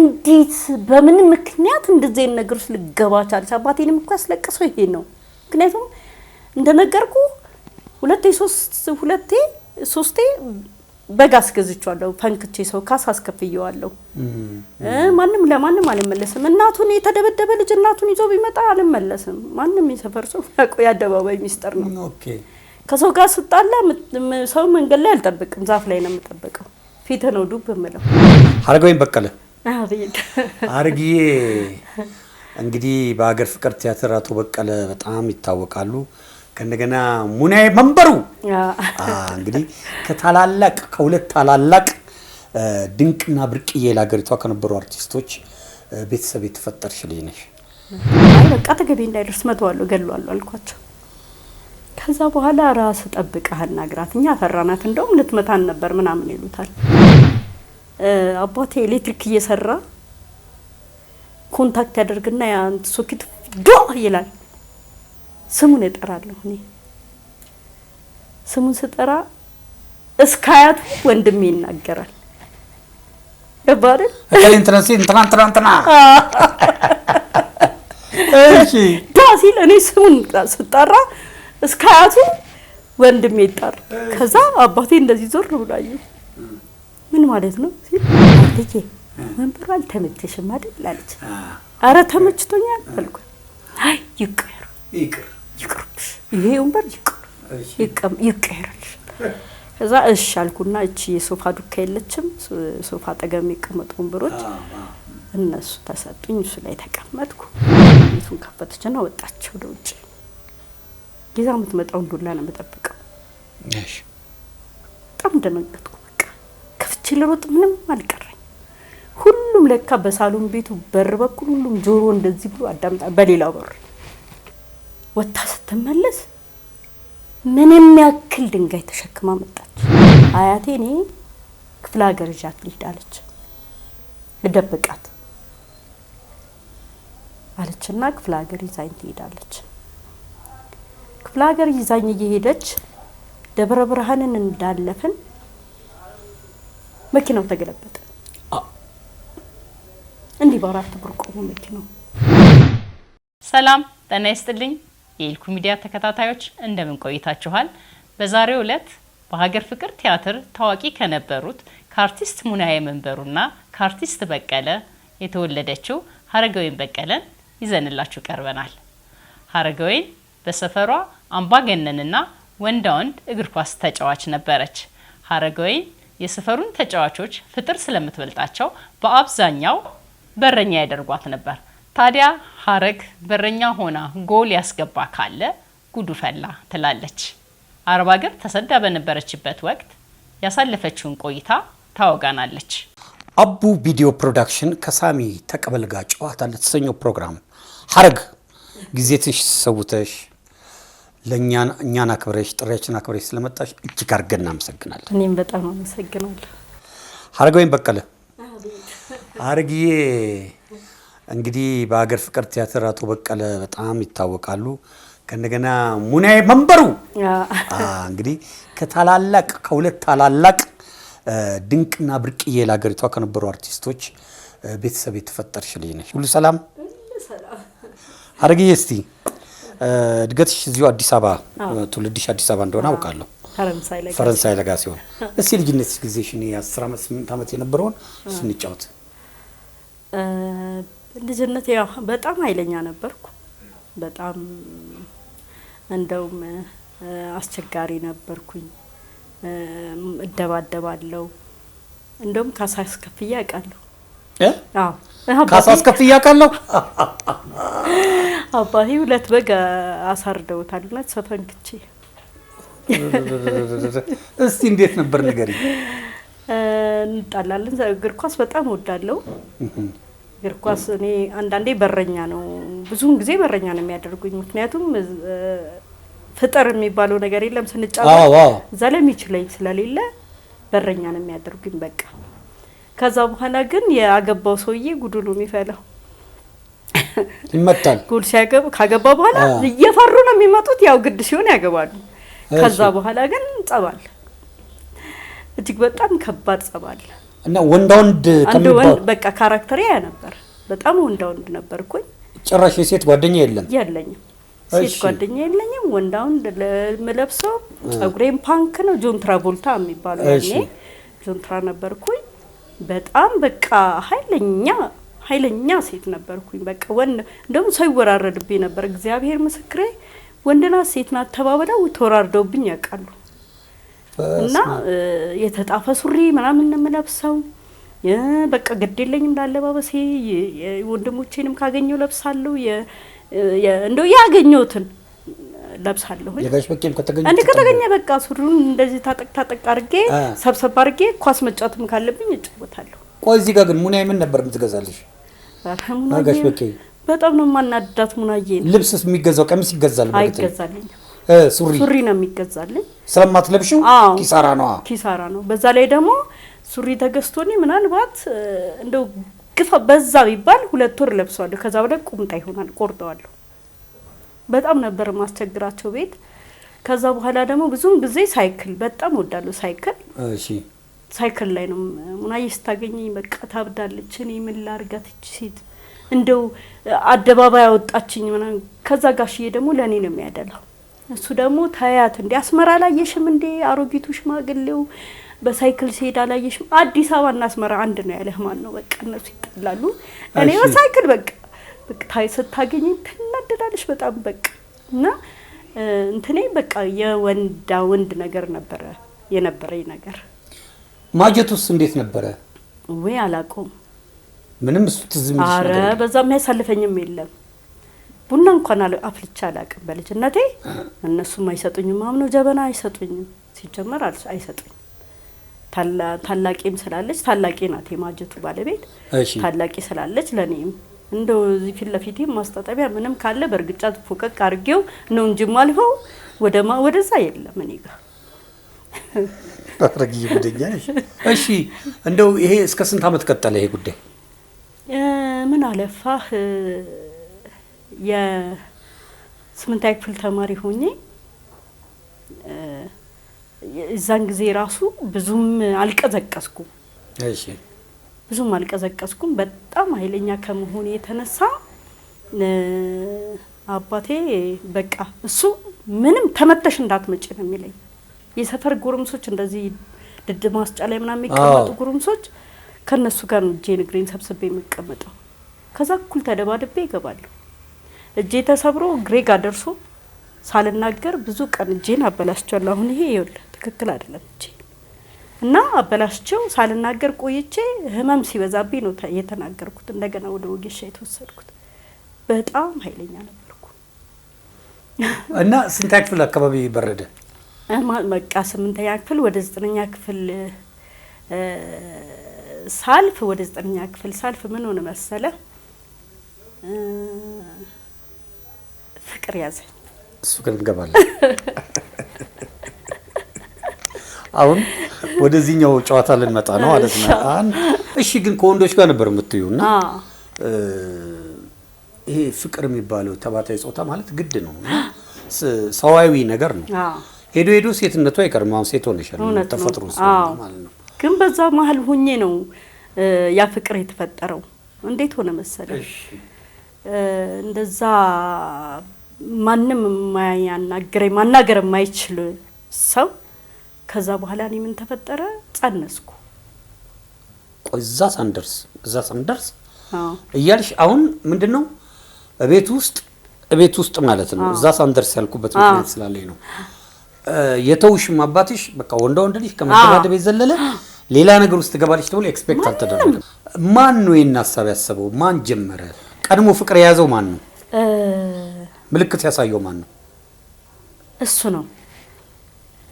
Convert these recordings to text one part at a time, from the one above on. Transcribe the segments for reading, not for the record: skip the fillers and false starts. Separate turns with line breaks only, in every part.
እንዴት በምን ምክንያት እንደዚህ አይነት ነገር ውስጥ ልገባ ቻለች? አባቴንም እኮ ያስለቀሰው ይሄ ነው። ምክንያቱም እንደነገርኩ ሁለቴ ሶስት ሁለቴ ሶስቴ በግ አስገዝቼዋለሁ፣ ፈንክቼ ሰው ካሳ አስከፍየዋለሁ። ማንም ለማንም አልመለስም። እናቱን የተደበደበ ልጅ እናቱን ይዞ ቢመጣ አልመለስም። ማንም የሰፈር ሰው ያውቀው የአደባባይ ሚስጥር ነው። ከሰው ጋር ስጣላ ሰው መንገድ ላይ አልጠብቅም፣ ዛፍ ላይ ነው የምጠብቀው። ፊት ነው ዱብ የምለው።
ሀረገወይን በቀለ።
አቤት።
ሀረግዬ፣ እንግዲህ በሀገር ፍቅር ቲያትር አቶ በቀለ በጣም ይታወቃሉ። ከእንደገና ሙናዬ መንበሩ እንግዲህ ከታላላቅ ከሁለት ታላላቅ ድንቅና ብርቅዬ ለሀገሪቷ ከነበሩ አርቲስቶች ቤተሰብ የተፈጠርሽ ልጅ ነሽ።
አይ በቃ ተገቢ እንዳይደርስ መተዋለሁ፣ እገለዋለሁ አልኳቸው። ከዛ በኋላ ራስ ጠብቀህ አናግራት፣ እኛ ፈራናት፣ እንደውም ልትመታን ነበር ምናምን ይሉታል። አባቴ ኤሌክትሪክ እየሰራ contact ያደርግና ያን ሶኬት ዶ ይላል። ስሙን እጠራለሁ እኔ። ስሙን ስጠራ እስከ አያቱ ወንድሜ ይናገራል። ገባህ አይደል?
እከሌ እንትና ሲል እንትና እንትና እንትና። እሺ።
ዶ ሲል እኔ ስሙን ስጠራ እስከ አያቱ ወንድሜ ይጠራ። ከዛ አባቴ እንደዚህ ዞር ብሎ አየኝ። ምን ማለት ነው ሲል፣ ልጄ መንበሩ አልተመቸሽም አይደል አለች። አረ ተመችቶኛል አልኩ። አይ ይቀየር
ይቅር
ይቅርብሽ፣ ይሄ ወንበር ይቅር ይቀየርልሽ። ከዛ እሺ አልኩና እቺ የሶፋ ዱካ የለችም፣ ሶፋ አጠገብ የሚቀመጡ ወንበሮች እነሱ ተሰጡኝ። እሱ ላይ ተቀመጥኩ። ቤቱን ከፈተችና ወጣች ወደ ውጭ። ይዛ የምትመጣውን ዱላ ነው የምጠብቀው። በጣም ደነገጥኩ። በቃ ከፍቼ ልሮጥ ምንም አልቀረኝ። ሁሉም ለካ በሳሎን ቤቱ በር በኩል ሁሉም ጆሮ እንደዚህ ብሎ አዳምጣ። በሌላው በር ወጥታ ስትመለስ ምን የሚያክል ድንጋይ ተሸክማ መጣች። አያቴ እኔ ክፍለ ሀገር ይዣት ልሂድ አለች። ልደብቃት አለችና ክፍለ ሀገር ይዛኝ ትሄዳለች። ክፍለ ሀገር ይዛኝ እየሄደች ደብረ ብርሃንን እንዳለፍን መኪናው ተገለበጠ። እንዲህ በአራት እግር ቆሞ መኪናው።
ሰላም ጤና ይስጥልኝ። የኢልኩ ሚዲያ ተከታታዮች እንደምን ቆይታችኋል? በዛሬው ዕለት በሀገር ፍቅር ቲያትር ታዋቂ ከነበሩት ከአርቲስት ሙናዬ መንበሩና ከአርቲስት በቀለ የተወለደችው ሀረገወይን በቀለን ይዘንላችሁ ቀርበናል። ሀረገወይን በሰፈሯ አምባገነንና ወንዳ ወንድ እግር ኳስ ተጫዋች ነበረች። ሀረገወይን የሰፈሩን ተጫዋቾች ፍጥር ስለምትበልጣቸው በአብዛኛው በረኛ ያደርጓት ነበር። ታዲያ ሀረግ በረኛ ሆና ጎል ያስገባ ካለ ጉዱ ፈላ ትላለች። አረብ ሀገር ተሰዳ በነበረችበት ወቅት ያሳለፈችውን ቆይታ ታወጋናለች።
አቡ ቪዲዮ ፕሮዳክሽን ከሳሚ ተቀበል ጋር ጨዋታ ለተሰኘው ፕሮግራም ሀረግ ጊዜትሽ ሰውተሽ ለእኛን እኛን አክብረሽ ጥሪያችን አክብረሽ ስለመጣሽ እጅግ አድርገን እናመሰግናለን።
እኔም በጣም አመሰግናለሁ።
ሀረገወይን በቀለ። ሀረግዬ፣ እንግዲህ በሀገር ፍቅር ቲያትር አቶ በቀለ በጣም ይታወቃሉ። ከእንደገና ሙናዬ መንበሩ እንግዲህ ከታላላቅ ከሁለት ታላላቅ ድንቅና ብርቅዬ ለሀገሪቷ ከነበሩ አርቲስቶች ቤተሰብ የተፈጠርሽ ልጅ ነሽ። ሁሉ ሰላም ሀረግዬ? እስቲ እድገትሽ እዚሁ አዲስ አበባ፣ ትውልድሽ አዲስ አበባ እንደሆነ አውቃለሁ።
ፈረንሳይ ላይ።
ፈረንሳይ ለጋ ሲሆን እስቲ ልጅነት ጊዜሽን የ10 ዓመት 8 ዓመት የነበረውን ስንጫወት።
ልጅነት ያው በጣም ኃይለኛ ነበርኩ። በጣም እንደውም አስቸጋሪ ነበርኩኝ። እደባደባለሁ። እንደውም ካሳ አስከፍዬ አውቃለሁ።
እ?
አዎ።
ካሳ አስከፍዬ አውቃለሁ።
አባቴ ሁለት በግ አሳርደውታል እና ሰፈንክቼ።
እስቲ እንዴት ነበር ንገሪኝ።
እንጣላለን። እግር ኳስ በጣም እወዳለሁ። እግር ኳስ እኔ አንዳንዴ በረኛ ነው፣ ብዙውን ጊዜ በረኛ ነው የሚያደርጉኝ። ምክንያቱም ፍጥር የሚባለው ነገር የለም ስንጫወት
አዎ አዎ
እዛ ላይ የሚችለኝ ስለሌለ በረኛ ነው የሚያደርጉኝ። በቃ ከዛ በኋላ ግን ያገባው ሰውዬ ጉዱ ነው የሚፈላው።
ይመታል።
ጎል ሲያገቡ ካገባ በኋላ እየፈሩ ነው የሚመጡት። ያው ግድ ሲሆን ያገባሉ። ከዛ በኋላ ግን ጸብ አለ፣ እጅግ በጣም ከባድ ጸብ አለ።
እና ወንዳ ወንድ
አንድ
ከሚባል
ወንድ በቃ character ያ ነበር። በጣም ወንዳ ወንድ ነበርኩኝ።
ጭራሽ የሴት ጓደኛ የለም።
የለኝም፣ ሴት ጓደኛ የለኝም። ወንዳ ወንድ ለምለብሰው፣ ጸጉሬም punk ነው፣ ጆን ትራቮልታ የሚባለው ያኔ ጆን ትራ ነበርኩኝ። በጣም በቃ ኃይለኛ ኃይለኛ ሴት ነበርኩኝ። በቃ ወንድ እንደውም ሰው ይወራረድብኝ ነበር። እግዚአብሔር ምስክሬ፣ ወንድ ናት ሴት ናት ተባብለው ተወራርደውብኝ ያውቃሉ። እና የተጣፈ ሱሪ ምናምን ነው የምለብሰው። በቃ ግድ የለኝም ላለባበሴ። ወንድሞቼንም ካገኘው ለብሳለሁ። እንደው ያገኘሁትን ለብሳለሁ።
የጋሽ በቄም ከተገኘ
እንደ ከተገኘ በቃ ሱሪውን እንደዚህ ታጠቅ ታጠቅ አድርጌ፣ ሰብሰብ አድርጌ ኳስ መጫወትም ካለብኝ እጫወታለሁ።
ቆይ፣ እዚህ ጋር ግን ሙናዬ ምን ነበር የምትገዛልሽ?
ኧረ ሙናዬ
ጋሽ በቄ
በጣም ነው የማናድዳት ሙናዬ።
ልብስስ የሚገዛው ቀሚስ ይገዛል? በእርግጥ
አይገዛልኝም።
ሱሪ።
ሱሪ ነው የሚገዛልኝ።
ስለማትለብሽው
አዎ።
ኪሳራ ነዋ።
ኪሳራ ነው። በዛ ላይ ደግሞ ሱሪ ተገዝቶልኝ ምናልባት እንደው ግፋ በዛ ቢባል 2 ወር ለብሰዋለሁ። ከዛ በላይ ቁምጣ ይሆናል፣ ቆርጠዋለሁ። በጣም ነበር ማስቸግራቸው ቤት። ከዛ በኋላ ደግሞ ብዙውን ጊዜ ሳይክል በጣም ወዳለሁ። ሳይክል ሳይክል ላይ ነው። ሙናዬ ስታገኘኝ በቃ ታብዳለች። እኔ ምን ላርጋት እቺ ሴት እንደው አደባባይ አወጣችኝ ምናምን። ከዛ ጋሽዬ ደግሞ ለእኔ ነው የሚያደላው። እሱ ደግሞ ታያት እንዴ፣ አስመራ አላየሽም እንዴ? አሮጊቱ ሽማግሌው በሳይክል ሲሄድ አላየሽም? አዲስ አበባ እና አስመራ አንድ ነው ያለህ ማን ነው? በቃ እነሱ ይጠላሉ። እኔ በሳይክል በቃ በቃ ስታገኘኝ ትናደዳለች በጣም። በቃ እና እንትኔ በቃ የወንዳ ወንድ ነገር ነበረ የነበረኝ ነገር።
ማጀቱስ እንዴት ነበረ?
ወይ አላውቀውም።
ምንም እሱ ትዝ የሚልሽ
አረ
ነገር የለም?
በዛ የሚያሳልፈኝም የለም። ቡና እንኳን አፍልቼ አላውቅም በልጅነቴ። እነሱም አይሰጡኝም፣ አምነው ጀበና አይሰጡኝም። ሲጀመር አይሰጡኝም። ታላቄም ስላለች፣ ታላቄ ናት የማጀቱ ባለቤት። ታላቄ ስላለች ለእኔም እንደው እዚህ ፊት ለፊቴ ማስታጠቢያ ምንም ካለ በእርግጫ ፎቀቅ አድርጌው ነው እንጂ ማልፈው ወደዛ የለም እኔ ጋር።
አረግዬ ጉደኛ ነሽ። እሺ፣ እንደው ይሄ እስከ ስንት ዓመት ቀጠለ ይሄ ጉዳይ?
ምን አለፋህ የ8ኛ ክፍል ተማሪ ሆኜ የዛን ጊዜ ራሱ ብዙም አልቀዘቀዝኩም። ብዙም አልቀዘቀዝኩም። በጣም ኃይለኛ ከመሆኑ የተነሳ አባቴ በቃ እሱ ምንም ተመተሽ እንዳትመጪ ነው የሚለኝ። የሰፈር ጎረምሶች እንደዚህ ድድ ማስጫ ላይ ምናምን የሚቀመጡ ጎረምሶች ከነሱ ጋር ነው እጄን እግሬን ሰብስቤ የምቀመጠው። ከዛ እኩል ተደባድቤ ይገባለሁ። እጄ ተሰብሮ እግሬ ጋር ደርሶ ሳልናገር ብዙ ቀን እጄን አበላሽቻለሁ። አሁን ይሄ ይኸውልህ ትክክል አይደለም እጄ፣ እና አበላሽቼው ሳልናገር ቆይቼ ህመም ሲበዛብኝ ነው የተናገርኩት። እንደገና ወደ ወጌሻ የተወሰድኩት። በጣም ኃይለኛ ነበርኩ።
እና ስንተኛ ክፍል አካባቢ በረደ?
በቃ 8ኛ ክፍል ወደ 9ኛ ክፍል ሳልፍ፣ ወደ 9ኛ ክፍል ሳልፍ ምን ሆነ መሰለ፣ ፍቅር ያዘኝ።
እሱ ግን እንገባለን። አሁን ወደዚህኛው ጨዋታ ልንመጣ ነው ማለት ነው። እሺ፣ ግን ከወንዶች ጋር ነበር የምትዩ እና ይሄ ፍቅር የሚባለው ተባታይ ጾታ ማለት ግድ ነው እና ሰዋዊ ነገር ነው። ሄዶ ሄዶ ሴትነቱ አይቀርም። አሁን ሴት ሆነሻል፣
እውነት ነው።
ተፈጥሮ ስለሆነ ማለት ነው።
ግን በዛ መሀል ሆኜ ነው ያ ፍቅር የተፈጠረው። እንዴት ሆነ መሰለ፣ እንደዛ ማንም የማያናግረኝ፣ ማናገር የማይችል ሰው፣ ከዛ በኋላ እኔ ምን ተፈጠረ፣ ጸነስኩ።
ቆይ፣ እዛ ሳንደርስ እያልሽ አሁን ምንድን ነው እቤት ውስጥ ማለት ነው። እዛ ሳንደርስ ያልኩበት ምክንያት ስላለኝ ነው። የተውሽም አባትሽ በቃ ወንዳ ወንድ ልጅ ከመደባደብ የዘለለ ሌላ ነገር ውስጥ ትገባለች ተብሎ expect አልተደረገም። ማን ነው ይህን ሀሳብ ያሰበው? ማን ጀመረ? ቀድሞ ፍቅር የያዘው ማን ነው? ምልክት ያሳየው ማን ነው?
እሱ ነው።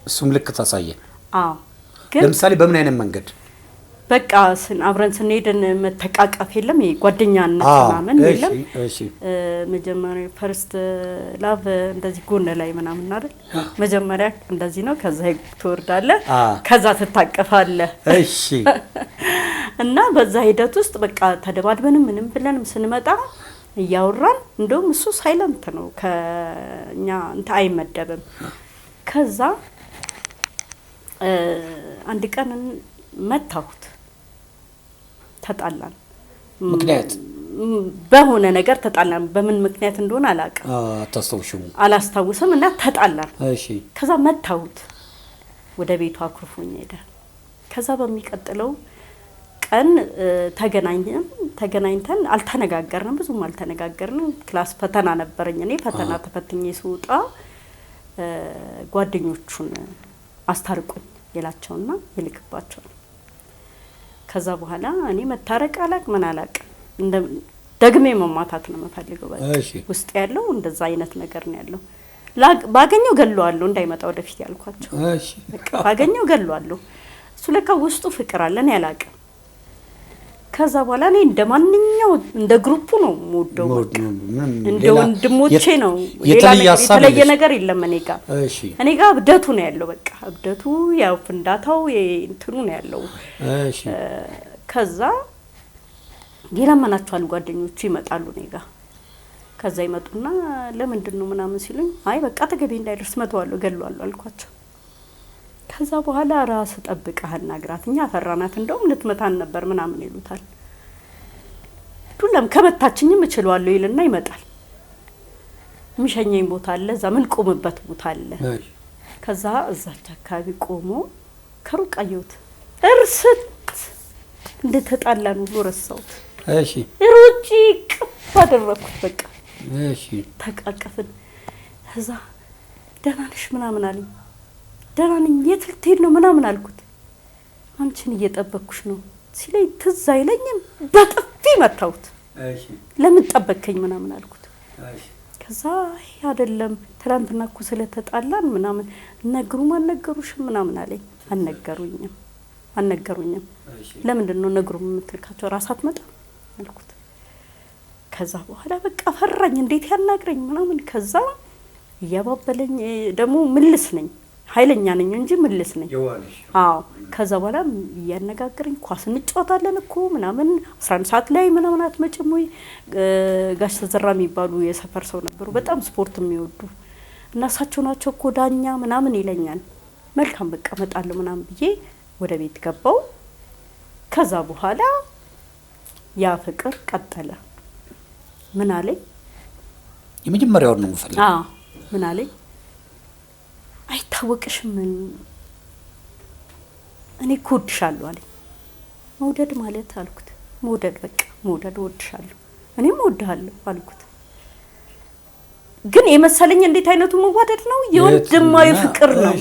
እሱ ምልክት አሳየ።
አዎ፣ ግን
ለምሳሌ በምን አይነት መንገድ?
በቃ አብረን ስንሄድን መተቃቀፍ የለም፣ ይሄ ጓደኛነት ምናምን የለም። መጀመሪያ first love እንደዚህ ጎን ላይ ምናምን አይደል? መጀመሪያ እንደዚህ ነው፣ ከዛ ትወርዳለህ፣ ከዛ ትታቀፋለህ። እና በዛ ሂደት ውስጥ በቃ ተደባድበንም ምንም ብለንም ስንመጣ እያወራን፣ እንደውም እሱ silent ነው፣ ከኛ እንትን አይመደብም። ከዛ አንድ ቀን መታሁት። ተጣላን።
ምክንያት
በሆነ ነገር ተጣላን። በምን ምክንያት እንደሆነ አላውቅም፣
አታስታውሽውም?
አላስታውስም። እና ተጣላን።
እሺ።
ከዛ መታሁት። ወደ ቤቱ አኩርፎኝ ሄደ። ከዛ በሚቀጥለው ቀን ተገናኘን። ተገናኝተን አልተነጋገርንም፣ ብዙም አልተነጋገርንም። Class ፈተና ነበረኝ እኔ ፈተና ተፈትኜ ስወጣ ጓደኞቹን አስታርቁኝ ይላቸውና ይልክባቸዋል። ከዛ በኋላ እኔ መታረቅ አላቅ ምን አላቅ፣ ደግሜ መማታት ነው የምፈልገው። በቃ ውስጥ ያለው እንደዛ አይነት ነገር ነው ያለው። ባገኘው ገለዋለሁ እንዳይመጣ ወደፊት ያልኳቸው። በቃ ባገኘው ገለዋለሁ። እሱ ለካ ውስጡ ፍቅር አለ፣ እኔ አላቅም። ከዛ በኋላ እኔ እንደ ማንኛው እንደ group ኡ ነው የምወደው፣ እንደ ወንድሞቼ ነው። የተለየ ነገር የለም እኔ ጋር። እኔ ጋር እብደቱ ነው ያለው። በቃ እብደቱ ያው ፍንዳታው እንትኑ ነው ያለው። ከዛ የለመናቸዋል ጓደኞቹ ይመጣሉ እኔ ጋር። ከዛ ይመጡና ለምንድን ነው ምናምን ሲሉኝ አይ በቃ ተገቢ እንዳይደርስ መተዋለሁ፣ ገለዋለሁ አልኳቸው። ከዛ በኋላ ራስ ጠብቀህ አናግራት፣ እኛ ፈራናት፣ እንደውም ልትመታን ነበር ምናምን ይሉታል። ዱላም ከመታችኝም እችለዋለሁ ይልና ይመጣል። የሚሸኘኝ ቦታ አለ፣ እዛ ምን ቆምበት ቦታ አለ። ከዛ እዛች አካባቢ ቆሞ ከሩቅ አየሁት። እርስት እንደተጣላን ሁሉ ረሳሁት።
እሺ፣
ሩጪ ቅፍ አደረኩት። በቃ
እሺ፣
ተቃቀፍን። ከዛ ደህና ነሽ ምናምን አለኝ። ደህና ነኝ፣ የት ልትሄድ ነው ምናምን አልኩት። አንቺን እየጠበቅኩሽ ነው ሲለኝ ትዝ አይለኝም፣ በጥፊ መታሁት። ለምን ጠበቅከኝ ምናምን አልኩት። ከዛ አይደለም ትናንትና እኮ ስለተጣላን ምናምን ነግሩም አልነገሩሽም ምናምን አለኝ። አልነገሩኝም አልነገሩኝም። ለምንድን ነው ነግሩም የምትልካቸው ራስ አትመጣም አልኩት። ከዛ በኋላ በቃ ፈራኝ፣ እንዴት ያናግረኝ ምናምን። ከዛ እያባበለኝ ደግሞ ምልስ ነኝ፣ ኃይለኛ ነኝ እንጂ ምልስ ነኝ። አዎ። ከዛ በኋላ እያነጋገረኝ ኳስ እንጫወታለን እኮ ምናምን 11 ሰዓት ላይ ምናምን አትመጭም ወይ? ጋሽ ተዘራ የሚባሉ የሰፈር ሰው ነበሩ፣ በጣም ስፖርት የሚወዱ እና እሳቸው ናቸው እኮ ዳኛ ምናምን ይለኛል። መልካም በቃ እመጣለሁ ምናምን ብዬ ወደ ቤት ገባው። ከዛ በኋላ ያ ፍቅር ቀጠለ። ምን አለኝ?
የመጀመሪያውን ነው የምፈልገው።
አዎ። ምን አለኝ? አይታወቅሽም እኔ እኮ እወድሻለሁ አለኝ። መውደድ ማለት አልኩት። መውደድ በቃ መውደድ እወድሻለሁ፣ እኔም እወድሃለሁ አልኩት። ግን የመሰለኝ እንዴት አይነቱ መዋደድ ነው? የወንድማዊ ፍቅር ነው።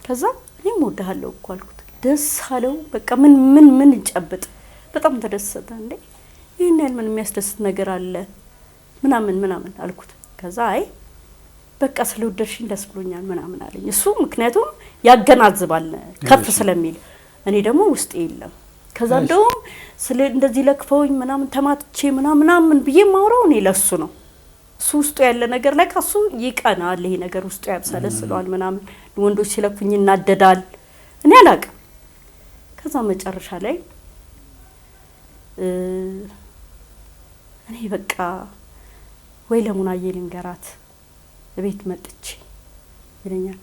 ከዛ እኔም እወድሃለሁ እኮ አልኩት። ደስ አለው። በቃ ምን ምን ምን ጨብጥ በጣም ተደሰተ። እንዴ ይሄን ያህል ምን የሚያስደስት ነገር አለ ምናምን ምናምን አልኩት። ከዛ አይ በቃ ስለወደድሽኝ ደስ ብሎኛል ምናምን አለኝ። እሱ ምክንያቱም ያገናዝባል ከፍ ስለሚል፣ እኔ ደግሞ ውስጤ የለም። ከዛ እንደውም ስለ እንደዚህ ለክፈውኝ ምናምን ተማትቼ ምናምን ምናምን ብዬ ማውራው እኔ ለሱ ነው። እሱ ውስጡ ያለ ነገር ላይ ከሱ ይቀናል። ይሄ ነገር ውስጡ ያብሰለስለዋል ምናምን። ወንዶች ሲለኩኝ ይናደዳል። እኔ አላውቅም። ከዛ መጨረሻ ላይ እኔ በቃ ወይ ለሙናዬ ልንገራት ቤት መጥቼ ይለኛል።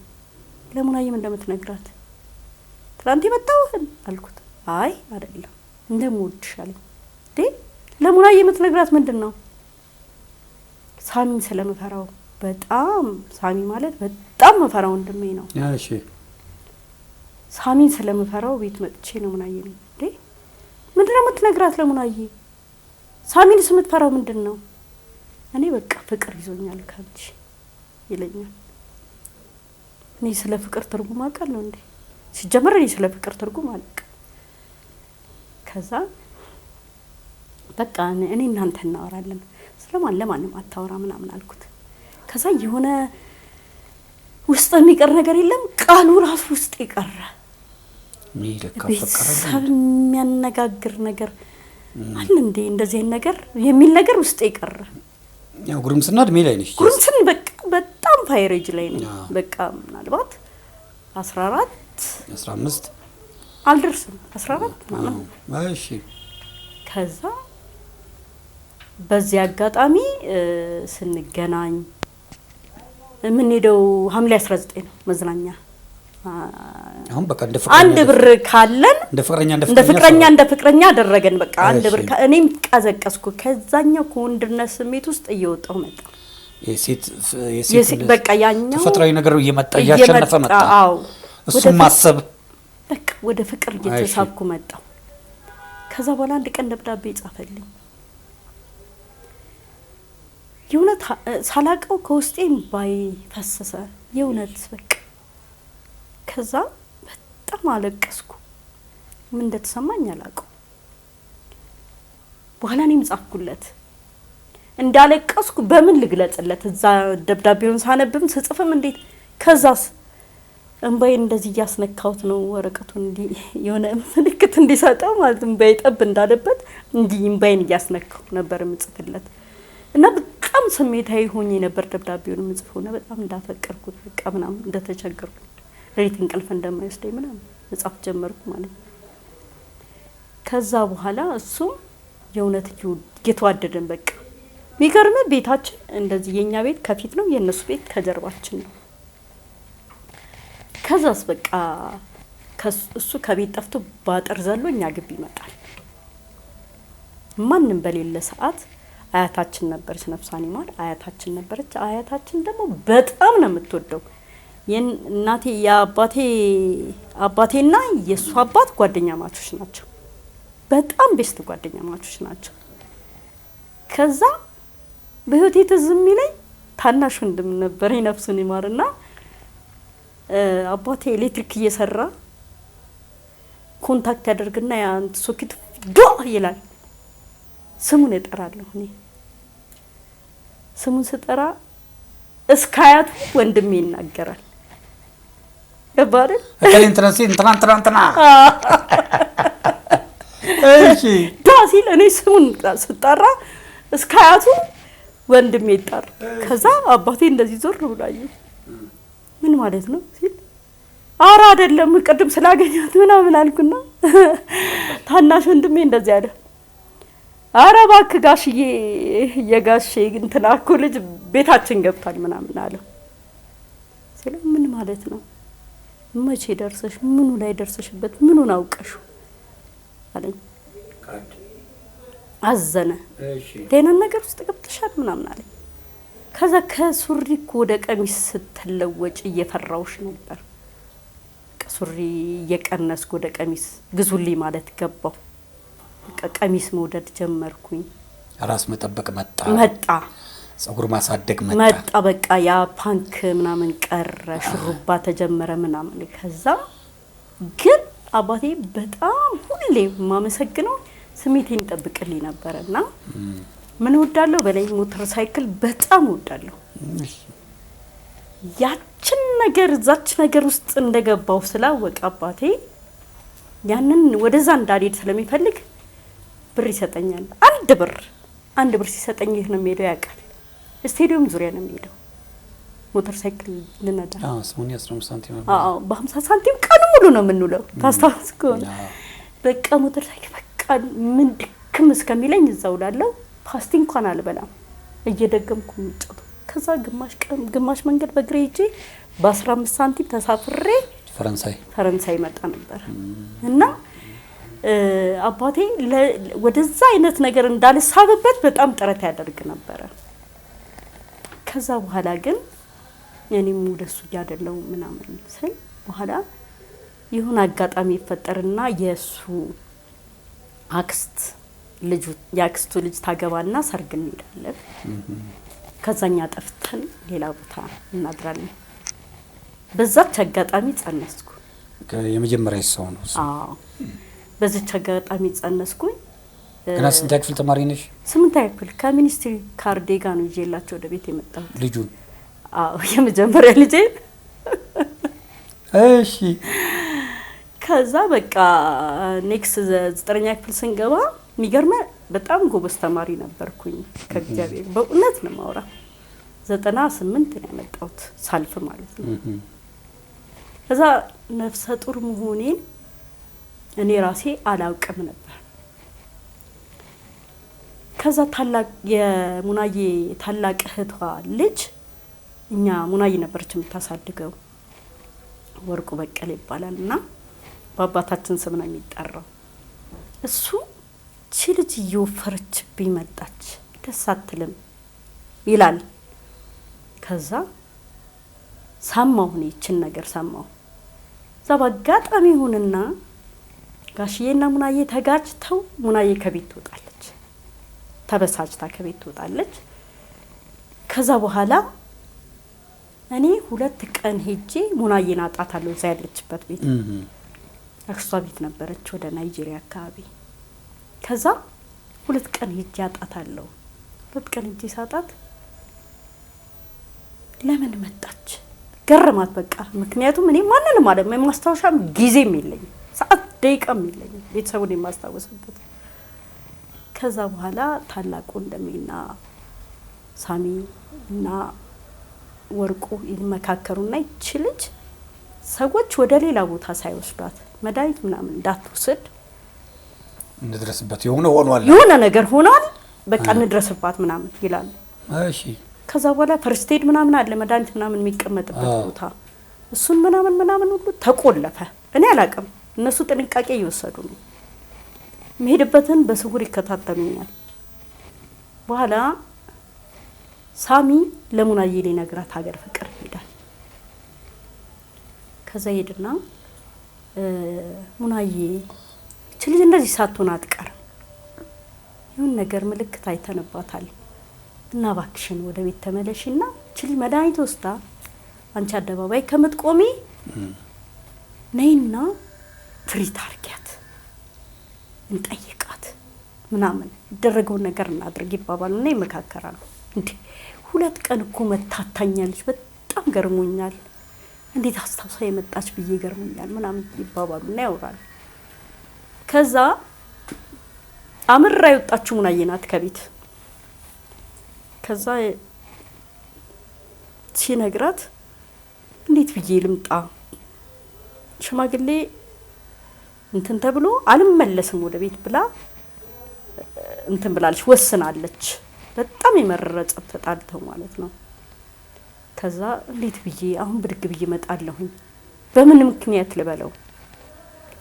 ለሙናዬም እንደምትነግራት ትላንት የመጣሁህን አልኩት። አይ አይደለም እንደምወድሽ አለኝ። እንዴ ለሙናዬ የምትነግራት ምንድን ነው? ሳሚን ስለምፈራው በጣም ሳሚ ማለት በጣም መፈራው ወንድሜ ነው።
እሺ
ሳሚን ስለምፈራው ቤት መጥቼ ነው ሙናዬ ነው። እንዴ ምንድነው የምትነግራት ለሙናዬ? ሳሚንስ የምትፈራው ምንድን ነው? እኔ በቃ ፍቅር ይዞኛል ካንቺ ይለኛል። እኔ ስለ ፍቅር ትርጉም አውቃለሁ እንዴ? ሲጀመር እኔ ስለ ፍቅር ትርጉም አላውቅም። ከዛ በቃ እኔ እናንተ እናወራለን ስለማን ለማንም አታወራ ምናምን አልኩት። ከዛ የሆነ ውስጥ የሚቀር ነገር የለም ቃሉ ራሱ ውስጥ የቀረ ቤተሰብ የሚያነጋግር ነገር አለ እንዴ እንደዚህ አይነት ነገር የሚል ነገር ውስጥ የቀረ።
ያው ጉርምስና እድሜ ላይ ነሽ።
ጉርምስና በቃ በጣም fire age ላይ ነኝ። በቃ ምናልባት 14
15
አልደርስም 14 ምናምን።
እሺ
ከዛ በዚህ አጋጣሚ ስንገናኝ የምንሄደው ሐምሌ 19 ነው መዝናኛ።
አሁን በቃ እንደ ፍቅረኛ
አንድ ብር ካለን
እንደ ፍቅረኛ
እንደ
እንደ
ፍቅረኛ እንደ ፍቅረኛ አደረገን። በቃ አንድ ብር
እሺ።
እኔም ቀዘቀዝኩ። ከዛኛው ከወንድነት ስሜት ውስጥ እየወጣሁ መጣ።
የሴት
የሴት በቃ ያኛው
ተፈጥሯዊ ነገር እየመጣ እያሸነፈ መጣ።
አዎ
እሱም
ወደ ፍቅ-
ማሰብ
በቃ ወደ ፍቅር እየተሳብኩ መጣሁ። ከዛ በኋላ አንድ ቀን ደብዳቤ ጻፈልኝ። የእውነት ሳላቀው ከውስጤ እምባዬ ፈሰሰ። የእውነት በቃ ከዛ በጣም አለቀስኩ። ምን እንደተሰማኝ አላውቀው። በኋላ እኔም ጻፍኩለት። እንዳለቀስኩ በምን ልግለጽለት? እዛ ደብዳቤውን ሳነብም ስጽፍም እንዴት ከዛስ እንባዬን እንደዚህ እያስነካሁት ነው ወረቀቱን እንዲህ የሆነ ምልክት እንዲሰጠው ማለት እንባዬ ጠብ እንዳለበት እንዲህ እንባዬን እያስነካሁ ነበር የምጽፍለት እና በጣም ስሜታዊ ሆኜ ነበር ደብዳቤውን የምጽፈው እና በጣም እንዳፈቀርኩት በቃ ምናምን እንደተቸገርኩ ሌሊት እንቅልፍ እንደማይወስደኝ ምናምን መጻፍ ጀመርኩ ማለት ነው። ከዛ በኋላ እሱም የእውነት እየተዋደደን በቃ የሚገርምህ ቤታችን እንደዚህ የኛ ቤት ከፊት ነው፣ የእነሱ ቤት ከጀርባችን ነው። ከዛስ በቃ እሱ ከቤት ጠፍቶ ባጥር ዘሎ እኛ ግቢ ይመጣል። ማንም በሌለ ሰዓት አያታችን ነበረች፣ ነፍሷን ይማር አያታችን ነበረች። አያታችን ደግሞ በጣም ነው የምትወደው። እናቴ የአባቴ አባቴና የእሱ አባት ጓደኛማቾች ናቸው። በጣም best ጓደኛማቾች ናቸው። ከዛ በህይወቴ ትዝ የሚለኝ ታናሽ ወንድም ነበር ነፍሱን ይማርና አባቴ ኤሌክትሪክ እየሰራ contact ያደርግና ያን ሶኬት ዶ ይላል። ስሙን እጠራለሁ እኔ ስሙን ስጠራ እስከ አያቱ ወንድሜ ይናገራል። ገባ አይደል?
እከሌ እንትና ሲል እንትና እንትና እንትና እሺ
ዶ ሲል እኔ ስሙን ስጠራ እስከ አያቱ ወንድሜ ይጠራ። ከዛ አባቴ እንደዚህ ዞር ብሎ አየኝ። ምን ማለት ነው ሲል ኧረ አይደለም ቅድም ስላገኘሁት ምናምን አልኩና ታናሽ ወንድሜ እንደዚህ አለ። ኧረ እባክህ ጋሽዬ የጋሼ እንትና እኮ ልጅ ቤታችን ገብቷል ምናምን አለው። ሲለው ምን ማለት ነው? መቼ ደርሰሽ ምኑ ላይ ደርሰሽበት ምኑን አውቀሽው አለኝ። አዘነ። ደህና ነገር ውስጥ ገብተሻል ምናምን አለኝ። ከዛ ከሱሪ እኮ ወደ ቀሚስ ስትለወጭ እየፈራውሽ ነበር። ሱሪ እየቀነስኩ ወደ ቀሚስ ግዙልኝ ማለት ገባው። በቃ ቀሚስ መውደድ ጀመርኩኝ።
ራስ መጠበቅ መጣ
መጣ
ጸጉር ማሳደግ መጣ
መጣ በቃ ያ punk ምናምን ቀረ፣ ሹሩባ ተጀመረ ምናምን። ከዛ ግን አባቴ በጣም ሁሌ የማመሰግነው ስሜቴን ይጠብቅልኝ ነበረ እና ምን እወዳለሁ በላይ ሞተር ሳይክል በጣም እወዳለሁ። ያችን ነገር እዛች ነገር ውስጥ እንደገባው ስላወቀ አባቴ ያንን ወደዛ እንዳልሄድ ስለሚፈልግ ብር ይሰጠኛል። አንድ ብር ሲሰጠኝ የት ነው የሚሄደው ያውቃል። ስቴዲየም ዙሪያ ነው የሚሄደው ሞተር ሳይክል ልነዳ።
አዎ ስሙን 15 ሳንቲም ነበር።
አዎ በ50 ሳንቲም ቀኑ ሙሉ ነው የምንውለው። ታስታውስ ከሆነ በቃ ሞተር ሳይክል በቃ ምን ድክም እስከሚለኝ እዛው እውላለሁ። ፓስቲ እንኳን አልበላም፣ እየደገምኩ የምጫወተው። ከዛ ግማሽ ቀን ግማሽ መንገድ በእግሬ ሄጄ በ15 ሳንቲም ተሳፍሬ
ፈረንሳይ
ፈረንሳይ መጣ ነበር እና አባቴ ወደዛ አይነት ነገር እንዳልሳብበት በጣም ጥረት ያደርግ ነበረ። ከዛ በኋላ ግን እኔም ወደሱ እያደለው ምናምን ስል በኋላ የሆነ አጋጣሚ ይፈጠርና የእሱ አክስት ልጁ የአክስቱ ልጅ ታገባና ሰርግ እንሄዳለን። ከዛኛ ጠፍተን ሌላ ቦታ እናድራለን። በዛች አጋጣሚ ጸነስኩ።
የመጀመሪያ ሰው ነው እሱ።
አዎ በዚች አጋጣሚ ጸነስኩኝ።
ገና ስንተኛ ክፍል ተማሪ ነሽ?
ስምንተኛ ክፍል ከሚኒስትሪ ካርዴ ጋር ነው ይዤላቸው ወደ ቤት የመጣሁት።
ልጁን?
አዎ የመጀመሪያ ልጄን።
እሺ።
ከዛ በቃ next ዘጠነኛ ክፍል ስንገባ የሚገርመ በጣም ጎበዝ ተማሪ ነበርኩኝ። ከእግዚአብሔር በእውነት ነው የማወራ። 98 ነው ያመጣሁት ሳልፍ ማለት ነው። ከዛ ነፍሰ ጡር መሆኔን እኔ ራሴ አላውቅም ነበር። ከዛ ታላቅ የሙናዬ ታላቅ እህቷ ልጅ እኛ ሙናዬ ነበረች የምታሳድገው ወርቁ በቀለ ይባላል እና በአባታችን ስም ነው የሚጠራው። እሱ ቺ ልጅ እየወፈረችብኝ መጣች፣ ደስ አትልም ይላል። ከዛ ሰማሁ፣ እኔ ይችን ነገር ሰማሁ። እዛ በአጋጣሚ ይሁንና ጋሽዬና ሙናዬ ተጋጭተው ሙናዬ ከቤት ትወጣለች፣ ተበሳጭታ ከቤት ትወጣለች። ከዛ በኋላ እኔ 2 ቀን ሄጄ ሙናዬን አጣታለሁ። እዛ ያለችበት ቤት አክስቷ ቤት ነበረች፣ ወደ ናይጄሪያ አካባቢ። ከዛ 2 ቀን ሄጄ አጣታለሁ። 2 ቀን ሄጄ ሳጣት ለምን መጣች ገረማት። በቃ ምክንያቱም እኔ ማንንም አለ የማስታወሻም ጊዜም የለኝም፣ ሰዓት ደቂቃም የለኝም ቤተሰቡን የማስታወስበት። ከዛ በኋላ ታላቁ ወንድሜና ሳሚ እና ወርቁ ይመካከሩና ይቺ ልጅ ሰዎች ወደ ሌላ ቦታ ሳይወስዷት መድኃኒት ምናምን እንዳትወስድ
እንድረስበት የሆነ ሆኗል።
የሆነ ነገር ሆኗል፣ በቃ እንድረስባት ምናምን ይላሉ። ከዛ በኋላ first aid ምናምን አለ መድኃኒት ምናምን የሚቀመጥበት ቦታ እሱን ምናምን ምናምን ሁሉ ተቆለፈ። እኔ አላቅም፣ እነሱ ጥንቃቄ እየወሰዱ ነው። የምሄድበትን በስውር ይከታተሉኛል። በኋላ ሳሚ ለሙናዬ ሊነግራት ሀገር ፍቅር ይሄዳል። ከዛ ሄድና ሙናዬ ይቺ ልጅ እንደዚህ ሳትሆን አትቀርም፣ ይሁን ነገር ምልክት አይተንባታል እና እባክሽን ወደ ቤት ተመለሽና ይቺ ልጅ መድኃኒት ወስዳ አንቺ አደባባይ ከምትቆሚ ነይና treat አድርጊያት እንጠይቃት ምናምን ይደረገውን ነገር እናድርግ ይባባሉና ይመካከራሉ። እንዴ 2 ቀን እኮ መታታኛለች፣ በጣም ገርሞኛል፣ እንዴት አስታውሳ የመጣች ብዬ ገርሞኛል ምናምን ይባባሉና ያወራሉ። ከዛ አምራ የወጣችው ሙናዬ ናት ከቤት። ከዛ ሲነግራት እንዴት ብዬ ልምጣ ሽማግሌ እንትን ተብሎ አልመለስም ወደ ቤት ብላ እንትን ብላለች፣ ወስናለች። በጣም የመረረ ጸብ ተጣልተው ማለት ነው። ከዛ እንዴት ብዬ አሁን ብድግ ብዬ እመጣለሁኝ? በምን ምክንያት ልበለው?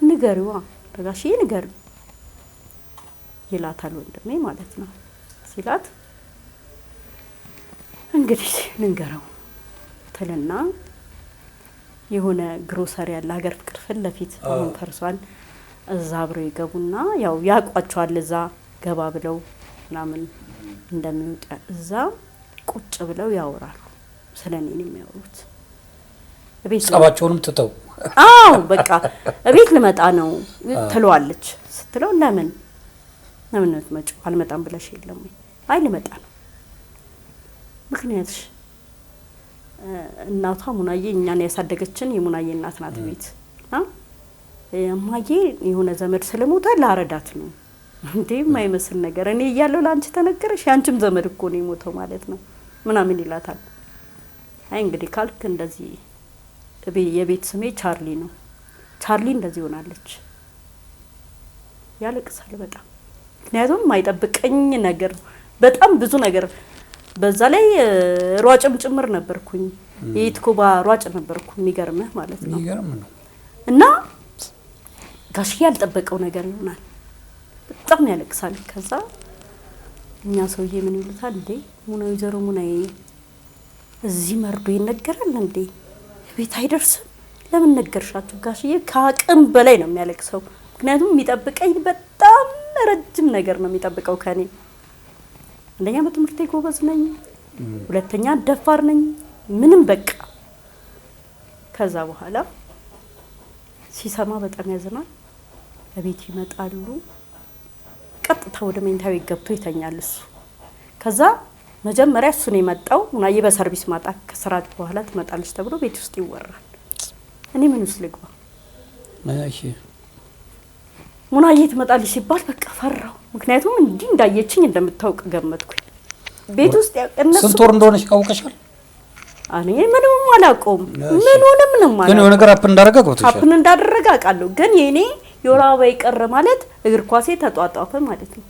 ንገሪዋ ለጋሽዬ ንገሪው ይላታል ወንድሜ ማለት ነው። ሲላት እንግዲህ ንገረው ትልና የሆነ ግሮሰሪ ያለ ሀገር ፍቅር ፊት ለፊት አሁን ፈርሷል። እዛ አብረው ይገቡና ያው ያውቋቸዋል። እዛ ገባ ብለው ምናምን እንደሚወጣ እዛ ቁጭ ብለው ያወራሉ። ስለ እኔ ነው የሚያወሩት። እቤት
ጸባቸውንም ትተው።
አዎ በቃ እቤት ልመጣ ነው ትለዋለች። ስትለው ለምን ለምን ነው የምትመጪው? አልመጣም ብለሽ የለም ወይ? አይ ልመጣ ነው። ምክንያትሽ? እናቷ ሙናዬ እኛን ያሳደገችን የሙናዬ እናት ናት። ቤት እና እማዬ የሆነ ዘመድ ስለሞተ ላረዳት ነው። እንዴ የማይመስል ነገር እኔ እያለሁ ለአንቺ ተነገረሽ? የአንቺም ዘመድ እኮ ነው የሞተው ማለት ነው ምናምን ይላታል። አይ እንግዲህ ካልክ እንደዚህ የቤት ስሜ ቻርሊ ነው፣ ቻርሊ እንደዚህ ሆናለች። ያለቅሳል በጣም ምክንያቱም የማይጠብቀኝ ነገር በጣም ብዙ ነገር በዛ ላይ ሯጭም ጭምር ነበርኩኝ። የኢትኮባ ሯጭ ነበርኩ። የሚገርምህ ማለት ነው።
የሚገርም ነው።
እና ጋሽዬ ያልጠበቀው ነገር ይሆናል። በጣም ያለቅሳል። ከዛ እኛ ሰውዬ ምን ይሉታል እንዴ ሙና ወይዘሮ ሙናዬ እዚህ መርዶ ይነገራል እንዴ? ቤት አይደርስም? ለምን ነገርሻቸው? ጋሽዬ ከአቅም በላይ ነው የሚያለቅሰው። ምክንያቱም የሚጠብቀኝ በጣም ረጅም ነገር ነው የሚጠብቀው ከኔ። አንደኛ በትምህርቴ ጎበዝ ነኝ፣ ሁለተኛ ደፋር ነኝ። ምንም በቃ ከዛ በኋላ ሲሰማ በጣም ያዝናል። እቤት ይመጣሉ። ቀጥታ ወደ መኝታ ቤት ገብቶ ይተኛል እሱ። ከዛ መጀመሪያ እሱ ነው የመጣው። ሙናዬ በሰርቪስ ማጣ ከስራ በኋላ ትመጣለች ተብሎ ቤት ውስጥ ይወራል። እኔ ምን ውስጥ ልግባ?
እሺ
ሙናዬ ትመጣለች ሲባል በቃ ፈራው። ምክንያቱም እንዲህ እንዳየችኝ እንደምታውቅ ገመትኩኝ። ቤት ውስጥ እነሱ
ስንት ወር እንደሆነች ካውቀሻል?
እኔ ምንም አላውቀውም። ምኑንም ነው
ግን የሆነ ነገር happen እንዳደረገ ገብቶሻል?
happen እንዳደረገ አውቃለሁ። ግን የኔ የወር አበባዬ ቀረ ማለት እግር ኳሴ ተጧጧፈ ማለት ነው።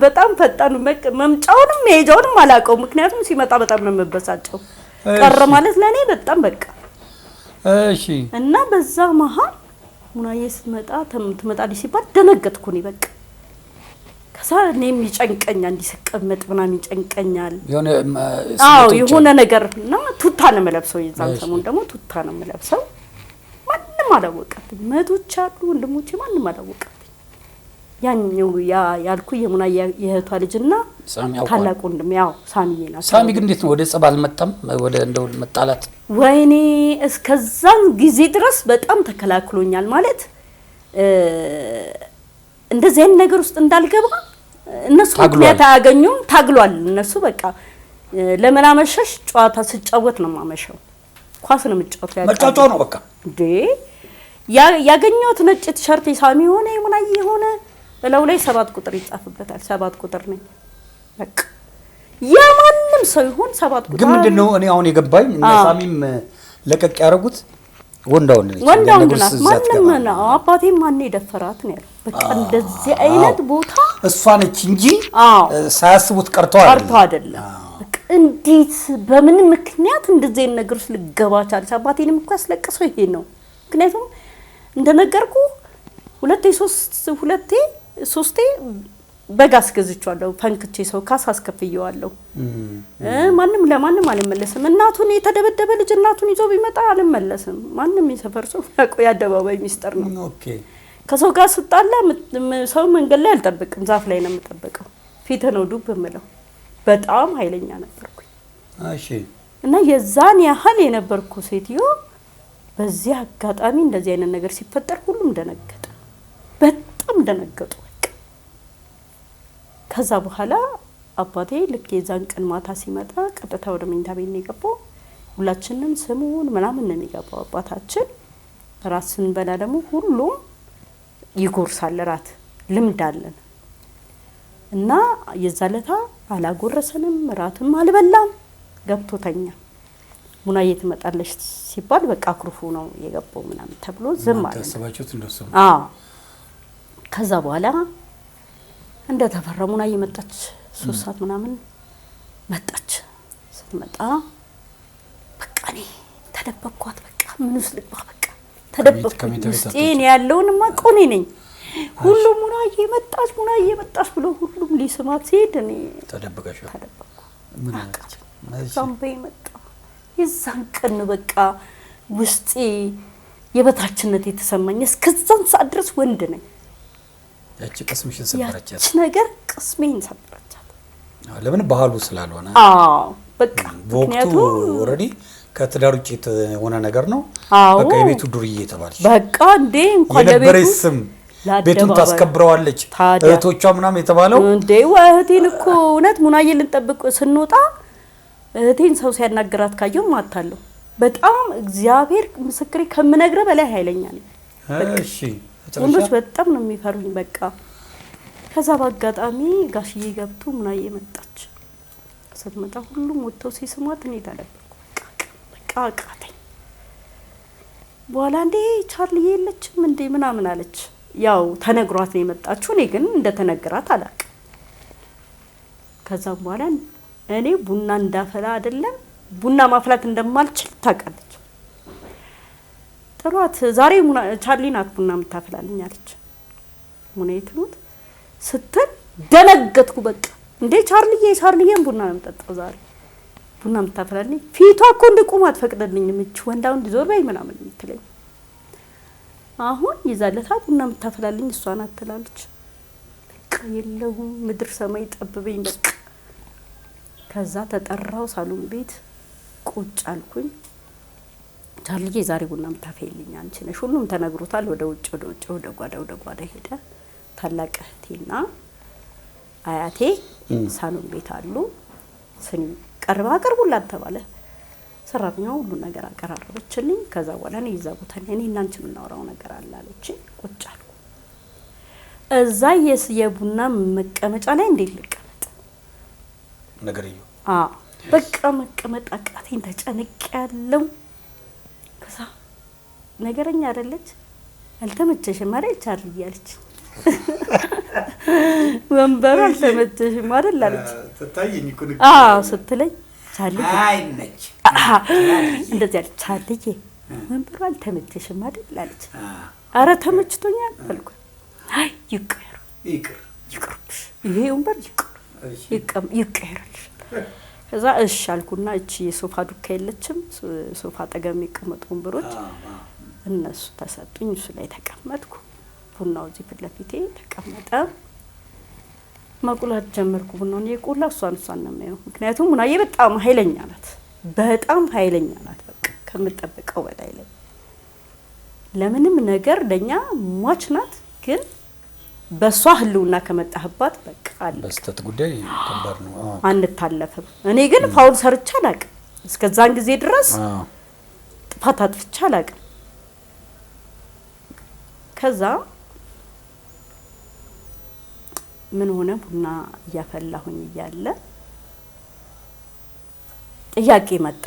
በጣም ፈጣኑ መምጫውንም መሄጃውንም አላውቀውም። ምክንያቱም ሲመጣ በጣም ነው የምበሳጨው። ቀረ ማለት ለእኔ በጣም በቃ
እሺ።
እና በዛ መሀል ሙናዬ ስትመጣ ትመጣለች ሲባል ደነገጥኩ እኔ በቃ። ከዛ እኔም ይጨንቀኛል፣ እንዲህ ስቀመጥ ምናምን ይጨንቀኛል።
የሆነ
አዎ
ስሜቶች
የሆነ
አሉ።
ነገር እና ቱታ ነው የምለብሰው። የዛን ሰሞን ደግሞ ቱታ ነው የምለብሰው። ማንም አላወቀብኝ። እህቶች አሉ ወንድሞቼ፣ ማንም አላወቀብኝ። ያኛው ያ ያልኩ የሙና የእህቷ ልጅና
ሳሚ ያውቀዋል።
ታላቅ ወንድም ያው ሳሚዬ ናቸው።
ሳሚ ግን እንዴት ነው ወደ ጸብ አልመጣም? ወደ እንደው መጣላት?
ወይኔ እስከዛን ጊዜ ድረስ በጣም ተከላክሎኛል። ማለት እንደዚህ አይነት ነገር ውስጥ እንዳልገባ እነሱ
ታግሏል።
ምክንያት አያገኙም። ታግሏል። እነሱ በቃ ለምን አመሸሽ? ጨዋታ ስጫወት ነው የማመሸው። ኳስ ነው የምጫወተው። ያውቃሉ።
መጫጫ ነው በቃ።
እንዴ ያገኘሁት ነጭ ቲሸርት የሳሚ የሆነ የሙናዬ የሆነ እለው ላይ 7 ቁጥር ይጻፍበታል። 7 ቁጥር ነኝ በቃ። የማንም ሰው ይሁን 7 ቁጥር።
ግን ምንድነው እኔ አሁን የገባኝ እነ ሳሚም ለቀቅ ያደረጉት ወንዳ ወንድ ነች።
ወንዳ ወንድ
ነገር
ናት።
እዛ
ማንም
አትገባም።
ነው አባቴ ማን የደፈራት ነው ያለው። በቃ እንደዚህ አይነት ቦታ
እሷ ነች እንጂ
አዎ
ሳያስቡት ቀርተው አይደለም።
ቀርቶ አይደለም። በቃ እንዴት በምን ምክንያት እንደዚህ አይነት ነገር ውስጥ ልገባ ቻለች? አባቴንም እኮ ያስለቀሰው ይሄ ነው። ምክንያቱም እንደነገርኩ ሁለቴ ሶስት ሁለቴ ሶስቴ በግ አስገዝቼዋለሁ። ፈንክቼ ሰው ካሳ አስከፍየዋለሁ። ማንም ለማንም አልመለስም። እናቱን የተደበደበ ልጅ እናቱን ይዞ ቢመጣ አልመለስም። ማንም የሰፈር ሰው ያውቀው የአደባባይ ሚስጥር ነው። ከሰው ጋር ስጣላ ሰው መንገድ ላይ አልጠብቅም፣ ዛፍ ላይ ነው የምጠብቀው። ፊት ነው ዱብ የምለው። በጣም ኃይለኛ ነበርኩኝ። እና የዛን ያህል የነበርኩ ሴትዮ በዚህ አጋጣሚ እንደዚህ አይነት ነገር ሲፈጠር ሁሉም ደነገጠ። በጣም ደነገጡ። በቃ ከዛ በኋላ አባቴ ልክ የዛን ቀን ማታ ሲመጣ ቀጥታ ወደ መኝታ ቤት ነው የገባው። ሁላችንም ስሙን ምናምን ነው የሚገባው አባታችን። ራት ስንበላ ደግሞ ሁሉም ይጎርሳል። ራት ልምድ አለን እና የዛለታ አላጎረሰንም፣ ራትም አልበላም፣ ገብቶ ተኛ። ሙናዬ ትመጣለች ሲባል በቃ አኩርፎ ነው የገባው ምናምን ተብሎ ዝም አለ።
ታስባችሁት እንደሱ።
አዎ። ከዛ በኋላ እንደተፈራ ሙናዬ መጣች። 3 ሰዓት ምናምን መጣች። ስትመጣ በቃ እኔ ተደበቅኳት። በቃ ምን ውስጥ ልግባ? በቃ ተደበቅኩ።
ከመኝታ ቤት
ውስጤ
አትወጪም?
እኔ ያለውንማ እኮ እኔ ነኝ። ሁሉም ሙናዬ መጣች፣ ሙናዬ መጣች ብሎ ሁሉም ሊስማት ሲሄድ እኔ
ተደብቀሻል።
ተደበቅኩ።
ምን
አቃተኝ።
እሺ።
እዛም በይ መጣ። የዛን ቀን በቃ ውስጤ የበታችነት የተሰማኝ። እስከዛን ሰዓት ድረስ ወንድ ነኝ።
ያቺ ቅስምሽን ሰበረቻት።
ያቺ ነገር ቅስሜን ሰበረቻት።
ለምን ባህሉ ስላልሆነ።
አዎ በቃ
በወቅቱ
ምክንያቱም
already ከትዳር ውጭ የሆነ ነገር ነው።
አዎ።
በቃ የቤቱ ዱርዬ የተባለች
በቃ እንዴ እንኳን
የነበረ
ለቤቱ
ስም
ለአደባባይ።
ቤቱን ታስከብረዋለች
ታዲያ።
እህቶቿ ምናምን የተባለው
እንዴ እህቴን እኮ እውነት ሙናዬ ልንጠብቅ ስንወጣ እህቴን ሰው ሲያናግራት ካየው ማታለሁ። በጣም እግዚአብሔር ምስክሬ ከምነግርህ በላይ ኃይለኛ ነኝ።
እሺ
ወንዶች በጣም ነው የሚፈሩኝ። በቃ ከዛ በአጋጣሚ ጋሽዬ ገብቶ ሙናዬ መጣች። ስትመጣ ሁሉም ወጥተው ሲስሟት እኔ ተደበቅኩ። በቃ አቃተኝ። በኋላ እንዴ ቻርልዬ የለችም እንዴ ምናምን አለች። ያው ተነግሯት ነው የመጣችው። እኔ ግን እንደተነገራት አላውቅም። ከዛም በኋላ እኔ ቡና እንዳፈላ አይደለም ቡና ማፍላት እንደማልችል ታውቃለች። ጥሯት ዛሬ ቻርሊ ናት ቡና የምታፈላልኝ አለች። ሙናዬ ትሙት ስትል ደነገጥኩ። በቃ እንዴ ቻርልዬ ቻርልዬን ቡና ነው የምጠጣው ዛሬ ቡና የምታፈላልኝ። ፊቷ እኮ እንድቆም አትፈቅድልኝም። እች ወንዳ ወንድ ዞር በይ ምናምን የምትለኝ አሁን ይዛለታ ቡና የምታፈላልኝ እሷ ናት ትላለች። በቃ የለሁም ምድር ሰማይ ጠብበኝ። በቃ ከዛ ተጠራው ሳሎን ቤት ቁጭ አልኩኝ። ቻርልዬ ዛሬ ቡና የምታፈይልኝ አንቺ ነሽ። ሁሉም ተነግሮታል። ወደ ውጭ ወደ ውጭ ወደ ጓዳ ወደ ጓዳ ሄደ። ታላቅ እህቴና አያቴ ሳሎን ቤት አሉ። ስኒ ቀርባ አቅርቡላት ተባለ። ሰራተኛዋ ሁሉ ነገር አቀራረበችልኝ። ከዛ በኋላ እኔ እዛ ቦታ እኔ እና አንቺ የምናወራው ነገር አለ አለችኝ። ቁጭ አልኩ። እዛ የቡና መቀመጫ ላይ እንዴት ልቀመጥ?
ነገርየው
አዎ በቃ መቀመጥ አቃተኝ። ተጨንቄያለሁ። ከዛ ነገረኛ አይደለች አልተመቸሽም አይደል ቻርልዬ አለች። ወንበሩ አልተመቸሽም አይደል አለች።
ትታየኝ እኮ
አዎ ስትለኝ ቻርልዬ
አይመች
እንደዚህ አለች። ቻርልዬ ወንበሩ አልተመቸሽም አይደል አለች። አረ ተመችቶኛል አልኳት። አይ ይቀየር
ይቅር
ይቅርብሽ፣ ይሄ ወንበር ይቅር ይቀየርልሽ። ከዛ እሺ አልኩና እቺ የሶፋ ዱካ የለችም፣ ሶፋ አጠገብ የሚቀመጡ ወንበሮች እነሱ ተሰጡኝ። እሱ ላይ ተቀመጥኩ። ቡናው እዚህ ፊት ለፊቴ ተቀመጠ። መቁላት ጀመርኩ። ቡናውን የቆላ እሷን ነው የማየው። ምክንያቱም ሙናዬ በጣም ኃይለኛ ናት፣ በጣም ኃይለኛ ናት። በቃ ከምጠብቀው በላይ ላይ ለምንም ነገር ለኛ ሟች ናት። ግን በሷ ህልውና ከመጣህባት በቃ አለ።
በስተት ጉዳይ ከባድ ነው።
አንታለፍም። እኔ ግን ፋውል ሰርቼ አላቅም። እስከዛን ጊዜ ድረስ ጥፋት አጥፍቼ አላቅም። ከዛ ምን ሆነ፣ ቡና እያፈላሁኝ እያለ ጥያቄ መጣ።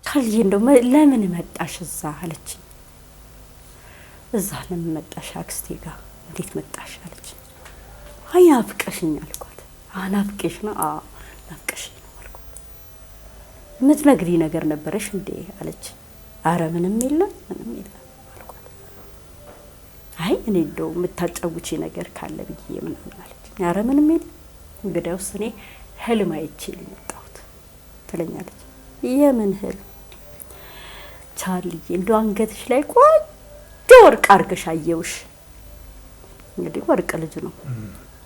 ካልዬ እንደው ለምን መጣሽ እዛ አለችኝ። እዛ ለምን መጣሽ አክስቴ ጋር እንዴት መጣሽ አለችኝ። አይ ናፍቀሽኝ አልኳት። ናፍቄሽ ነው? አዎ ናፍቀሽኝ ነው አልኳት። የምትነግሪኝ ነገር ነበረሽ እንዴ አለችኝ። አረ ምንም የለም ምንም የለም አልኳት። አይ እኔ እንደው የምታጫውቺ ነገር ካለ ብዬ ምናምን አለች። አረ ምንም የለም እንግዲያውስ እኔ ህልም አይቼ ነው የመጣሁት ትለኛለች። የምን ህልም ቻርልዬ? እንደው አንገትሽ ላይ ቆንጆ ወርቅ አድርገሽ አየውሽ። እንግዲህ ወርቅ ልጅ ነው።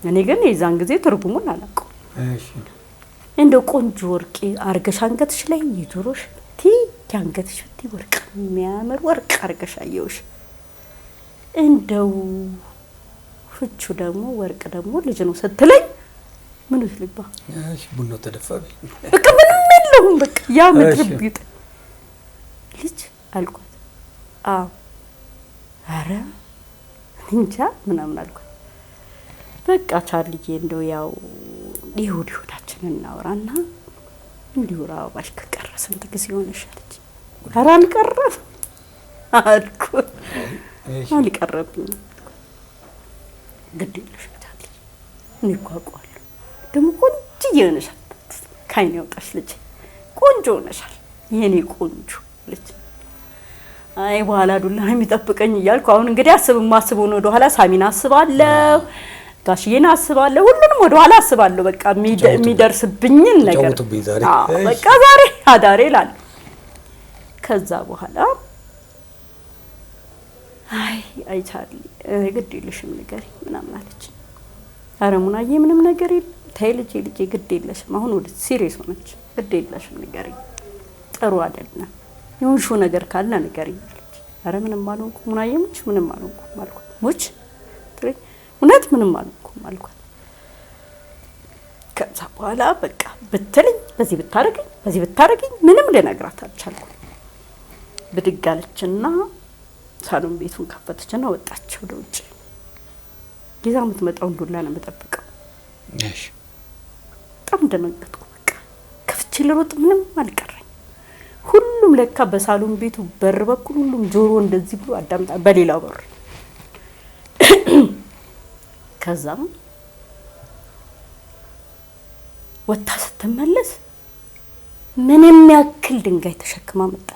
እኔ ግን የዛን ጊዜ ትርጉሙን አላውቀውም። እንደው ቆንጆ ወርቅ አድርገሽ አንገትሽ ላይ የጆሮሽ ብትይ የአንገትሽ ብትይ ወርቅ የሚያምር ወርቅ አድርገሽ አየውሽ። እንደው ፍቹ ደግሞ ወርቅ ደግሞ ልጅ ነው ስትለኝ ምን ልባ
ቡናው ተደፋ።
በቃ ምንም የለውም። በቃ ያ ምድር ቢጥ ልጅ አልኳት። አዎ አረ እንጃ ምናምን አልኳት። በቃ ቻርልዬ እንደው ያው ይሁድ ይሁዳችንን እናውራና እንዲሁ አበባሽ ከቀረ ስንት ጊዜ ሆነሽ አለች። ኧረ አልቀረም አልኩ። አልቀረብኝም። ግድ የለሽም ቻርልዬ፣ እኔ እኮ አውቀዋለሁ። ደግሞ ቆንጆዬ ሆነሻል፣ ከዓይኔ ያውጣሽ ልጄ፣ ቆንጆ ሆነሻል የኔ ቆንጆ ልጅ። አይ በኋላ ዱላ ነው የሚጠብቀኝ እያልኩ አሁን እንግዲህ አስብ የማስበውን ወደኋላ ሳሚን አስባለሁ፣ ጋሽዬን አስባለሁ፣ ሁሉንም ወደኋላ አስባለሁ። በቃ የሚደርስብኝን ነገር በቃ ዛሬ አዳሬ እላለሁ። ከዛ በኋላ አይ አይ ቻርሊ ግድ የለሽም ንገሪኝ ምናምን አለች። ኧረ ሙናዬ ምንም ነገር የለም ተይ ልጄ ልጄ ግድ የለሽም። አሁን ወደ serious ሆነች። ግድ የለሽም ንገሪኝ፣ ጥሩ አይደለም የሆንሽው ነገር ካለ ንገሪኝ አለች። ኧረ ምንም አልሆንኩም ሙናዬ ሙች ምንም አልሆንኩም አልኳት። ሙች እውነት ምንም አልሆንኩም አልኳት። ከዛ በኋላ በቃ ብትለኝ በዚህ ብታረገኝ በዚህ ብታረገኝ ምንም ልነግራት አልቻልኩም። ብድግ አለችና ሳሎን ቤቱን ከፈተችና ወጣች ወደ ውጭ። ይዛ የምትመጣውን ዱላ ነው የምጠብቀው። በጣም ደነገጥኩ። በቃ ከፍቼ ልሮጥ ምንም አልቀረኝ። ሁሉም ለካ በሳሎን ቤቱ በር በኩል ሁሉም ጆሮ እንደዚህ ብሎ አዳምጣ፣ በሌላው በር። ከዛም ወጣ ስትመለስ ምንም ያክል ድንጋይ ተሸክማ መጣች።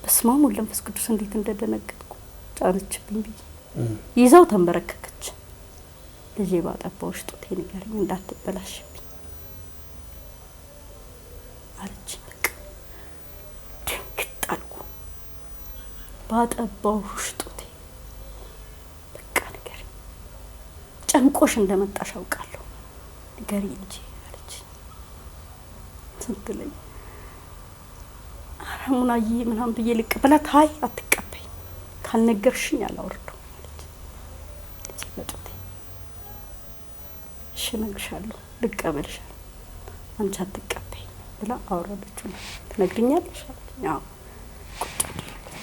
በስመ አብ ወወልድ ወመንፈስ ቅዱስ እንዴት እንደደነገጥኩ። ጫነችብኝ ብዬ ይዛው ተንበረከከች። ልጄ ባጠባሁሽ ጡቴ ንገሪኝ እንዳትበላሽብኝ አለች። በቃ ድንግጥ አልኩ። ባጠባሁሽ ጡቴ በቃ ንገሪኝ፣ ጨንቆሽ እንደመጣሽ አውቃለሁ፣ ንገሪኝ ልጄ አለች ስትለኝ ኧረ ሙናዬ ምናምን ብዬ ልቀበላት፣ አይ አትቀበይ፣ ካልነገርሽኝ አላወርደውም አለች። ልጄ በጡቴ እሺ እነግርሻለሁ፣ ልቀበልሻለሁ፣ አንቺ አትቀበይ ብላ አወረደችው። ትነግሪኛለሽ አለችኝ። አዎ ቁጭ አደረገችው።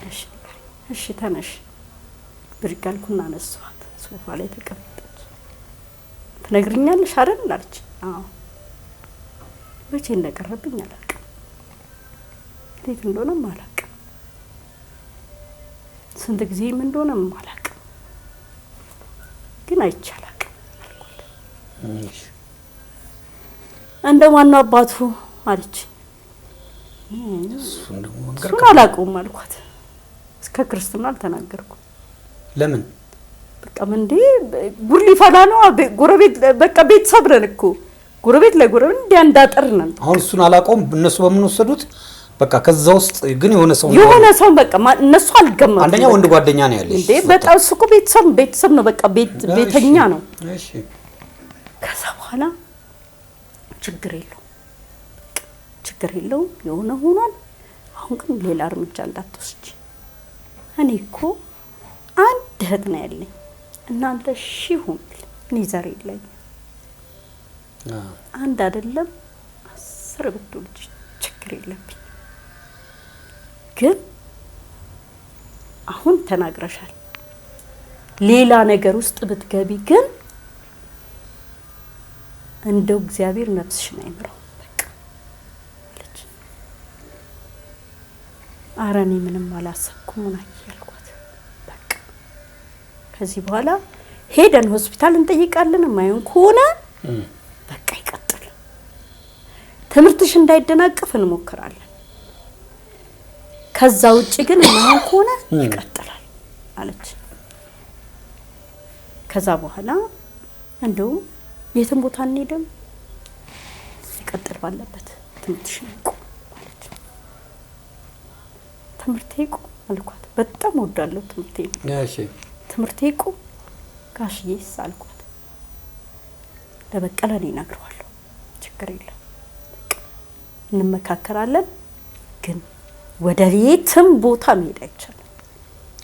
እሺ ንገሪኝ፣ እሺ ተነሽ ብድግ አልኩና አነሳኋት። ሶፋ ላይ ተቀመጠች። ትነግሪኛለሽ አይደል አለች። አዎ መቼ እንደቀረብኝ አላውቅም፣ እንዴት እንደሆነም አላውቅም፣ ስንት ጊዜም እንደሆነም አላውቅም፣ ግን አይቼ አላውቅም አልኳት። እንደ ዋናው አባቱ አለች።
እሱን ደግሞ መንገር
እሱን አላውቀውም አልኳት። እስከ ክርስትና አልተናገርኩም።
ለምን?
በቃ ምን እንዴ ጉድ ሊፈላ ነው። ጎረቤት በቃ ቤተሰብ ነን እኮ ጎረቤት ለጎረቤት እንዲህ አንዳጥር ነን።
አሁን እሱን አላውቀውም። እነሱ በምን ወሰዱት? በቃ ከዛ ውስጥ ግን የሆነ ሰው
የሆነ ሰው በቃ እነሱ አልገመቱም።
አንደኛ ወንድ ጓደኛ ነው ያለሽ
እንዴ በጣም እሱ እኮ ቤተሰብ ቤተሰብ ነው። በቃ ቤተኛ ነው።
እሺ
ከዛ በኋላ ችግር የለውም ችግር የለውም የሆነ ሆኗል። አሁን ግን ሌላ እርምጃ እንዳትወስጂ። እኔ እኮ አንድ እህት ነው ያለኝ፣ እናንተ ሺህ ሁኑልኝ፣ እኔ ዘር የለኝም። አንድ አይደለም 10 ብትወልጂ ችግር የለብኝ። ግን አሁን ተናግረሻል። ሌላ ነገር ውስጥ ብትገቢ ግን እንደው እግዚአብሔር ነፍስሽን አይምረው በቃ አለች። ኧረ እኔ ምንም አላሰብኩም ምናምን አልኳት። በቃ ከዚህ በኋላ ሄደን ሆስፒታል እንጠይቃለን። የማይሆን ከሆነ በቃ ይቀጥል፣ ትምህርትሽ እንዳይደናቀፍ እንሞክራለን። ከዛ ውጪ ግን የማይሆን ከሆነ ይቀጥላል አለች። ከዛ በኋላ እንደውም የትም ቦታ አንሄድም፣ ይቀጥል ባለበት ትምህርትሽን ይቁም አለች። ትምህርቴ ይቁም አልኳት። በጣም እወዳለሁ ትምህርቴን።
እሺ
ትምህርቴ ይቁም ጋሽዬስ አልኳት። ለበቀለ እኔ እነግረዋለሁ፣ ችግር የለም በቃ እንመካከራለን፣ ግን ወደ የትም ቦታ መሄድ አይቻልም፣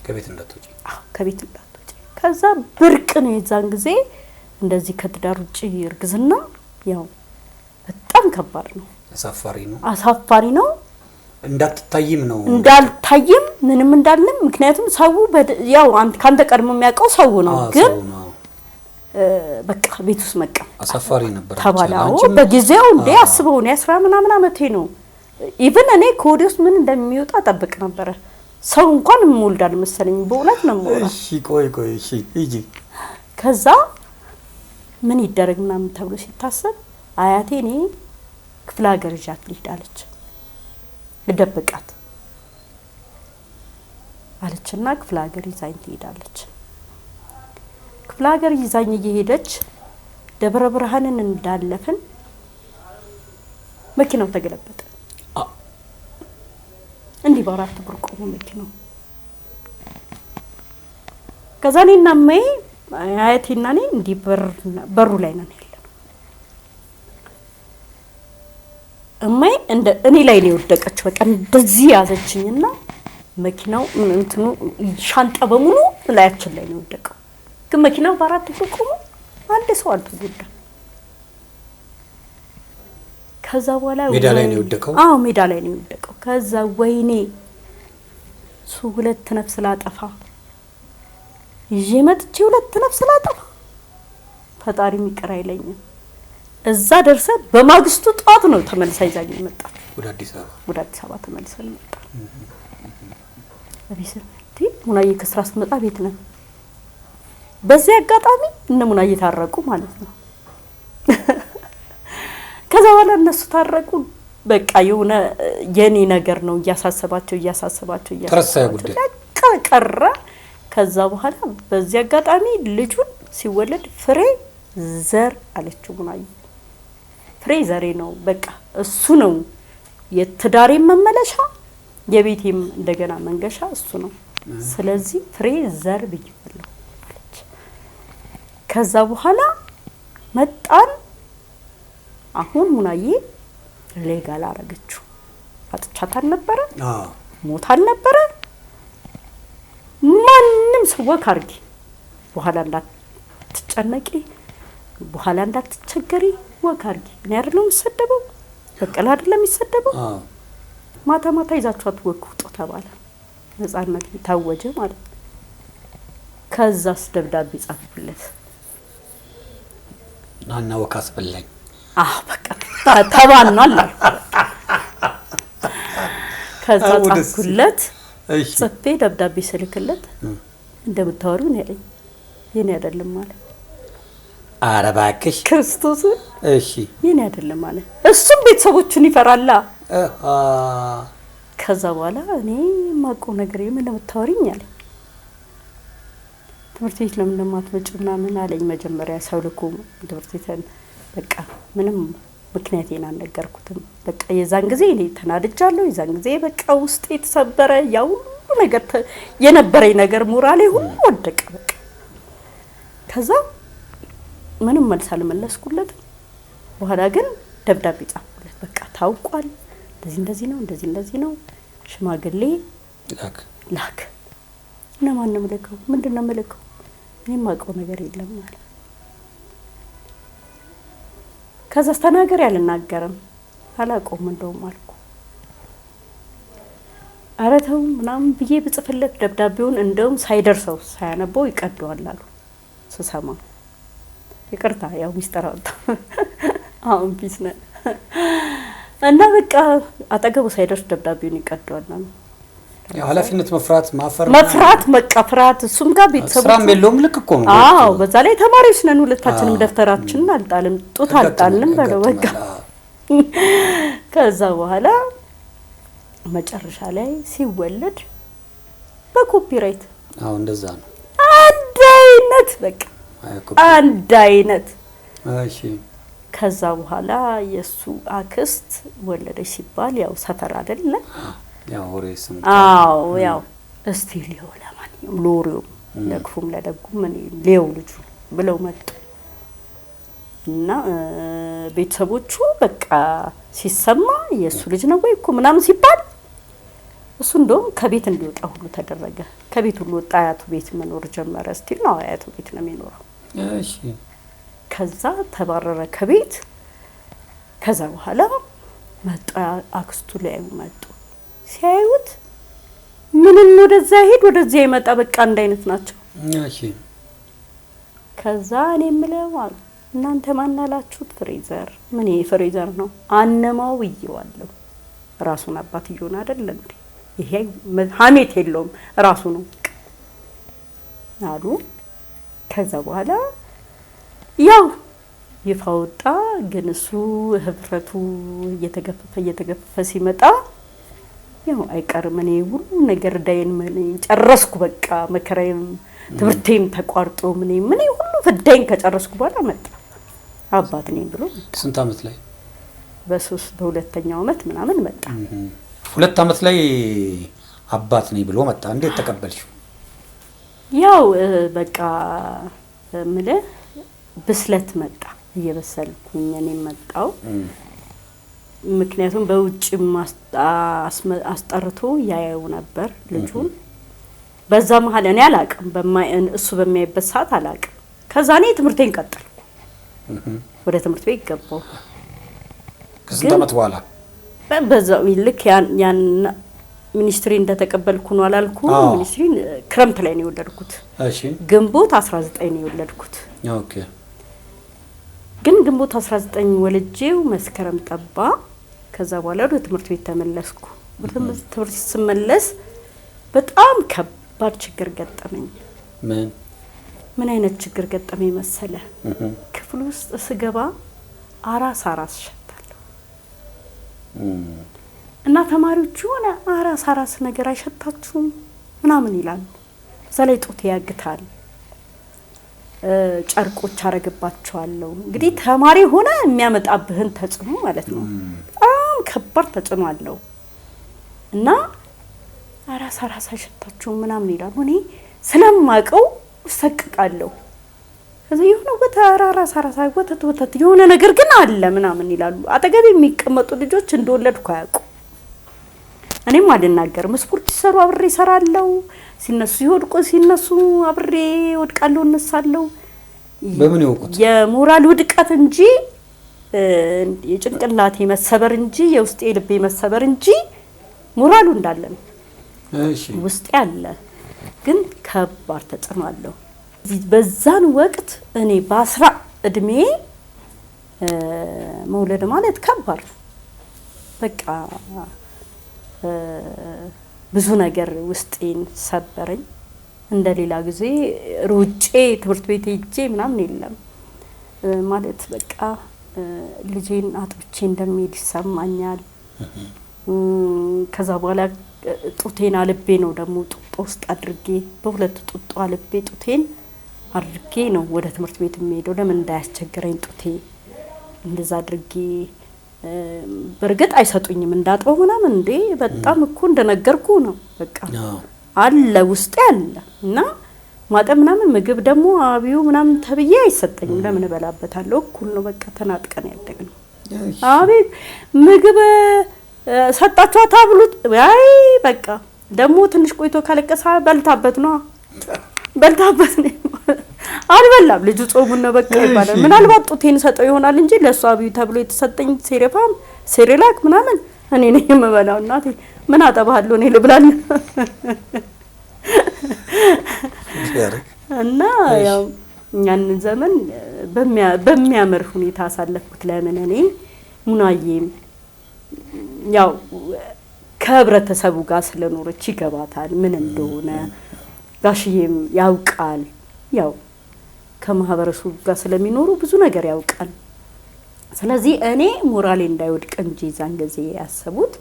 ከቤት እንዳትወጪ።
አዎ ከቤት እንዳትወጪ። ከዛ ብርቅ ነው የዛን ጊዜ እንደዚህ ከትዳር ውጪ እርግዝና ያው በጣም ከባድ ነው፣
አሳፋሪ ነው፣
አሳፋሪ ነው።
እንዳትታይም ነው
እንዳልታይም ምንም እንዳልንም። ምክንያቱም ሰው ያው ካንተ ቀድሞ የሚያውቀው ሰው ነው። ግን በቃ ቤት ውስጥ መቀመጥ
አሳፋሪ ነበር
ተባለ። አዎ በጊዜው እንዴ አስበው ነው 10 ምናምን አመቴ ነው። even እኔ ከወዲህ ውስጥ ምን እንደሚወጣ ጠብቅ ነበረ። ሰው እንኳን የምወልድ አልመሰለኝም። በእውነት ነው የምወልደው።
እሺ ቆይ ቆይ እሺ ሂጂ።
ከዛ ምን ይደረግ ምናምን ተብሎ ሲታሰብ አያቴ እኔ ክፍለ ሀገር ይዣት ልሂድ አለች። ልደብቃት አለችና ክፍለ ሀገር ይዛኝ ትሄዳለች። ክፍለ ሀገር ይዛኝ እየሄደች ደብረ ብርሃንን እንዳለፍን መኪናው ተገለበጠ። እንዲህ በአራት እግር ቆሞ መኪናው። ከዛ እኔና እማዬ አያቴና እኔ እንዲህ በሩ ላይ ነን ያለነው። እማዬ እንደ እኔ ላይ ነው የወደቀችው። በቃ እንደዚህ ያዘችኝና መኪናው እንትኑ ሻንጣ በሙሉ ላያችን ላይ ነው የወደቀው። ግን መኪናው በአራት እግሩ ቆሞ አንድ ሰው አልተጎዳም። ከዛ በኋላ
ሜዳ ላይ ነው የወደቀው።
አዎ ሜዳ ላይ ነው የወደቀው። ከዛ ወይኔ እሱ ሁለት ነፍስ ላጠፋ ይዤ መጥቼ ሁለት ነፍስ ላጠፋ ፈጣሪም ይቅር አይለኝም። እዛ ደርሰ በማግስቱ ጠዋት ነው ተመልሳ ይዛኝ መጣች።
ወደ አዲስ አበባ
ወደ አዲስ አበባ ተመልሰን መጣ። አቢስ እንዴ ሙናዬ ከስራ ስትመጣ ቤት ነን። በዚህ አጋጣሚ እነ ሙናዬ ታረቁ ማለት ነው። ከዛ በኋላ እነሱ ታረቁ። በቃ የሆነ የኔ ነገር ነው እያሳሰባቸው እያሳሰባቸው እያሳሰባቸው ቀረ። ከዛ በኋላ በዚህ አጋጣሚ ልጁን ሲወለድ ፍሬ ዘር አለችው ሙናዬ። ፍሬ ዘሬ ነው በቃ እሱ ነው የትዳሬ መመለሻ የቤቴም እንደገና መንገሻ እሱ ነው። ስለዚህ ፍሬ ዘር ብዬዋለሁ አለች። ከዛ በኋላ መጣን። አሁን ሙናዬ legal አረገችው። አጥቻት አልነበረ፣ ሞት አልነበረ። ማንም ሰው walk አርጊ፣ በኋላ እንዳትጨነቂ፣ በኋላ እንዳትቸገሪ walk አርጊ። እኔ አይደለም የምሰደበው፣ በቀለ አይደለም የሚሰደበው። ማታ ማታ ይዛችኋት walk ውጡ ተባለ። ነፃነት ታወጀ ማለት ነው። ከዛስ ደብዳቤ ጻፍኩለት።
ናና walk አስበላኝ።
አዎ በቃ ተባኗል አልኩ። ከዛ ጻፍኩለት። ጽፌ ደብዳቤ ስልክለት እንደምታወሪው ነው ያለኝ። የኔ አይደለም ማለት
ኧረ እባክሽ
ክርስቶስ
እሺ
የኔ አይደለም አለ። እሱም ቤተሰቦቹን ይፈራላ። ከዛ በኋላ እኔ የማውቀው ነገር የምን እንደምታወሪኝ አለ። ትምህርት ቤት ለምን እንደማትመጪ ምናምን አለኝ። መጀመሪያ ሰው ልኮ ትምህርት ቤት በቃ ምንም ምክንያቴን አልነገርኩትም። በቃ የዛን ጊዜ እኔ ተናድጃለሁ። የዛን ጊዜ በቃ ውስጤ የተሰበረ ያ ሁሉ ነገር የነበረኝ ነገር ሞራሌ ሁሉ ወደቀ። በቃ ከዛ ምንም መልስ አልመለስኩለትም። በኋላ ግን ደብዳቤ ጻፍኩለት። በቃ ታውቋል፣ እንደዚህ እንደዚህ ነው፣ እንደዚህ እንደዚህ ነው፣ ሽማግሌ
ላክ
ላክ። እና ማን ነው የምልከው? ምንድን ነው የምልከው? እኔ የማውቀው ነገር የለም አለ። ከዛ ተናገሪ አልናገርም፣ አላውቀውም እንደውም አልኩ። ኧረ ተው ምናምን ብዬ ብጽፍለት ደብዳቤውን እንደውም ሳይደርሰው ሳያነበው ይቀደዋል አሉ ስሰማ። ይቅርታ ያው ሚስጥር አወጣ። አሁን peace ነን እና በቃ አጠገቡ ሳይደርስ ደብዳቤውን ይቀደዋል አሉ።
ያው ኃላፊነት መፍራት ማፈር
መፍራት በቃ ፍርሃት፣ እሱም ጋር ቤተሰቦቹ
ስራም የለውም። ልክ እኮ ነው።
አዎ በዛ ላይ ተማሪዎች ነን ሁለታችንም፣ ደብተራችንን አልጣልም፣ ጡት አልጣልንም በለው በቃ። ከዛ በኋላ መጨረሻ ላይ ሲወለድ በ copyright
አዎ እንደዛ ነው።
አንድ አይነት በቃ አንድ አይነት።
እሺ
ከዛ በኋላ የእሱ አክስት ወለደች ሲባል ያው ሰፈር አይደለ
ያው ወሬ ስም
አዎ ያው እስቲ ሊው ለማንኛውም ሎሪውም ለክፉም ለደጉም እኔ ሊው ልጁ ብለው መጡ እና ቤተሰቦቹ በቃ ሲሰማ የእሱ ልጅ ነው ወይ እኮ ምናምን ሲባል እሱ እንደውም ከቤት እንዲወጣ ሁሉ ተደረገ። ከቤት ሁሉ ወጣ፣ አያቱ ቤት መኖር ጀመረ። still ነው አያቱ ቤት ነው የሚኖረው።
እሺ
ከዛ ተባረረ ከቤት። ከዛ በኋላ መጡ፣ አክስቱ ሊያዩ መጡ። ሲያዩት ምንም ወደዛ ይሄድ ወደዚያ ይመጣ፣ በቃ አንድ አይነት ናቸው።
እሺ
ከዛ እኔ የምለው አሉ እናንተ ማን አላችሁት? ፍሬዘር። ምን ይሄ ፍሬዘር ነው? አነማው ብዬዋለሁ። ራሱን አባትየውን አይደለ እንዴ? ይሄ ሀሜት የለውም ራሱ ነው አሉ። ከዛ በኋላ ያው ይፋ ወጣ። ግን እሱ ህብረቱ እየተገፈፈ እየተገፈፈ ሲመጣ ያው አይቀርም። እኔ ሁሉ ነገር ዳይን ምን ጨረስኩ፣ በቃ መከራዬም ትምህርቴም ተቋርጦ ምን ምን ሁሉ ፍዳይን ከጨረስኩ በኋላ መጣ አባት ነኝ ብሎ መጣ።
ስንት አመት ላይ?
በሶስት በሁለተኛው አመት ምናምን መጣ።
2 አመት ላይ አባት ነኝ ብሎ መጣ። እንዴት ተቀበልሽው?
ያው በቃ ምልህ ብስለት መጣ። እየበሰልኩኝ እኔም መጣው። ምክንያቱም በውጭም አስጠርቶ ያየው ነበር ልጁን። በዛ መሀል እኔ አላቅም፣ እሱ በሚያይበት ሰዓት አላቅም። ከዛ እኔ ትምህርቴን ቀጠልኩ፣ ወደ ትምህርት ቤት ገባሁ።
ከስንት አመት በኋላ?
በዛው ልክ ያን ሚኒስትሪ እንደተቀበልኩ ነው አላልኩ። ሚኒስትሪ ክረምት ላይ ነው የወለድኩት።
እሺ
ግንቦት 19 ነው የወለድኩት።
okay
ግን ግንቦት 19 ወልጄው መስከረም ጠባ። ከዛ በኋላ ወደ ትምህርት ቤት ተመለስኩ። ወደ ትምህርት ቤት ስመለስ በጣም ከባድ ችግር ገጠመኝ። ምን አይነት ችግር ገጠመኝ መሰለ? ክፍል ውስጥ ስገባ አራስ አራስ ሸታለሁ እና ተማሪዎቹ የሆነ አራስ አራስ ነገር አይሸታችሁም ምናምን ይላሉ። በዛ ላይ ጡት ያግታል፣ ጨርቆች አረግባቸዋለሁ። እንግዲህ ተማሪ ሆነ የሚያመጣብህን ተጽዕኖ ማለት ነው። በጣም ከባድ ተጽዕኖ አለው እና አራስ አራስ አይሸታችሁም ምናምን ይላሉ። እኔ ስለማውቀው እሰቅቃለሁ። ከዛ የሆነ ወተት አራስ አራስ ወተት ወተት የሆነ ነገር ግን አለ ምናምን ይላሉ። አጠገብ የሚቀመጡ ልጆች እንደወለድኩ አያውቁ። እኔም አልናገርም። ስፖርት ሲሰሩ አብሬ እሰራለሁ። ሲነሱ ሲወድቁ ሲነሱ አብሬ ወድቃለሁ፣ እነሳለሁ።
በምን ይወቁት?
የሞራል ውድቀት እንጂ የጭንቅላቴ መሰበር እንጂ የውስጤ ልቤ መሰበር እንጂ ሞራሉ እንዳለ ነው።
እሺ
ውስጤ አለ፣ ግን ከባድ ተጽዕኖ አለው። በዛን ወቅት እኔ በአስራ እድሜ መውለድ ማለት ከባድ ነው። በቃ ብዙ ነገር ውስጤን ሰበረኝ። እንደሌላ ጊዜ ሩጬ ትምህርት ቤት ሄጄ ምናምን የለም። ማለት በቃ ልጄን አጥብቼ እንደሚሄድ ይሰማኛል። ከዛ በኋላ ጡቴን አልቤ ነው ደግሞ ጡጦ ውስጥ አድርጌ በሁለት ጡጦ አልቤ ጡቴን አድርጌ ነው ወደ ትምህርት ቤት የሚሄደው። ለምን እንዳያስቸግረኝ ጡቴ እንደዛ አድርጌ። በእርግጥ አይሰጡኝም እንዳጥበው ምናምን። እንዴ በጣም እኮ እንደነገርኩ ነው በቃ አለ ውስጤ አለ እና ማጠብ ምናምን ምግብ ደግሞ አብዩ ምናምን ተብዬ አይሰጠኝም። ለምን እበላበታለሁ? እኩል ነው በቃ ተናጥቀን ያደግነው። አቤት ምግብ ሰጣችኋት አብሉት። አይ በቃ ደግሞ ትንሽ ቆይቶ ካለቀሰ በልታበት ነው በልታበት ነው አልበላም። ልጁ ጾሙን ነው በቃ ይባላል። ምናልባት ጡቴን ሰጠው ይሆናል እንጂ ለእሱ አብዩ ተብሎ የተሰጠኝ ሴሬፋም ሴሬላክ ምናምን እኔ ነኝ የምበላው። እናቴ ምን አጠባለሁ እኔ ልብላል። እና ያው ያንን ዘመን በሚያምር ሁኔታ አሳለፍኩት። ለምን እኔ ሙናዬም ያው ከህብረተሰቡ ጋር ስለኖረች ይገባታል ምን እንደሆነ፣ ጋሽዬም ያውቃል። ያው ከማህበረሰቡ ጋር ስለሚኖሩ ብዙ ነገር ያውቃል። ስለዚህ እኔ ሞራሌ እንዳይወድቅ እንጂ ዛን ጊዜ ያሰቡት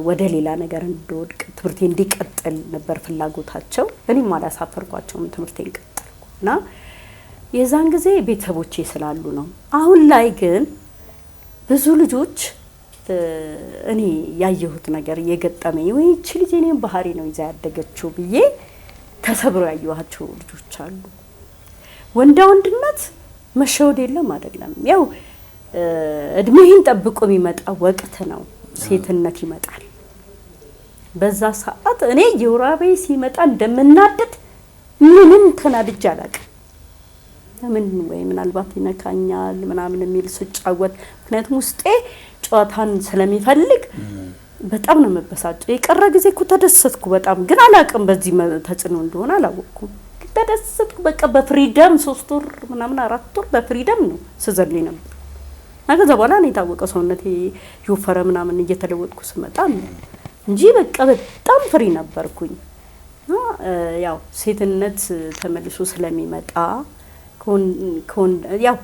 ወደ ሌላ ነገር እንደወድቅ ትምህርቴ እንዲቀጥል ነበር ፍላጎታቸው። እኔም አላሳፈርኳቸውም፣ ትምህርቴን ቀጠልኩ እና የዛን ጊዜ ቤተሰቦቼ ስላሉ ነው። አሁን ላይ ግን ብዙ ልጆች እኔ ያየሁት ነገር የገጠመኝ ወይ እቺ ልጅ እኔን ባህሪ ነው ይዛ ያደገችው ብዬ ተሰብረው ያየኋቸው ልጆች አሉ። ወንዳ ወንድነት መሸወድ የለም አይደለም፣ ያው እድሜህን ጠብቆ የሚመጣ ወቅት ነው። ሴትነት ይመጣል። በዛ ሰዓት እኔ የወር አበባዬ ሲመጣ እንደምናደድ ምንም ተናድጄ አላውቅም። ለምን ወይ ምናልባት ይነካኛል ምናምን የሚል ስጫወት፣ ምክንያቱም ውስጤ ጨዋታን ስለሚፈልግ በጣም ነው የምበሳጨው። የቀረ ጊዜ እኮ ተደሰትኩ በጣም ግን አላውቅም፣ በዚህ ተጽዕኖ እንደሆነ አላወቅኩም። ግን ተደሰትኩ በቃ በፍሪደም 3 ወር ምናምን 4 ወር በፍሪደም ነው ስዘልኝ ነበር። ከዛ በኋላ እኔ የታወቀ ሰውነቴ የወፈረ ምናምን እየተለወጥኩ ስመጣ ነው እንጂ በቃ በጣም free ነበርኩኝ። ያው ሴትነት ተመልሶ ስለሚመጣ ያው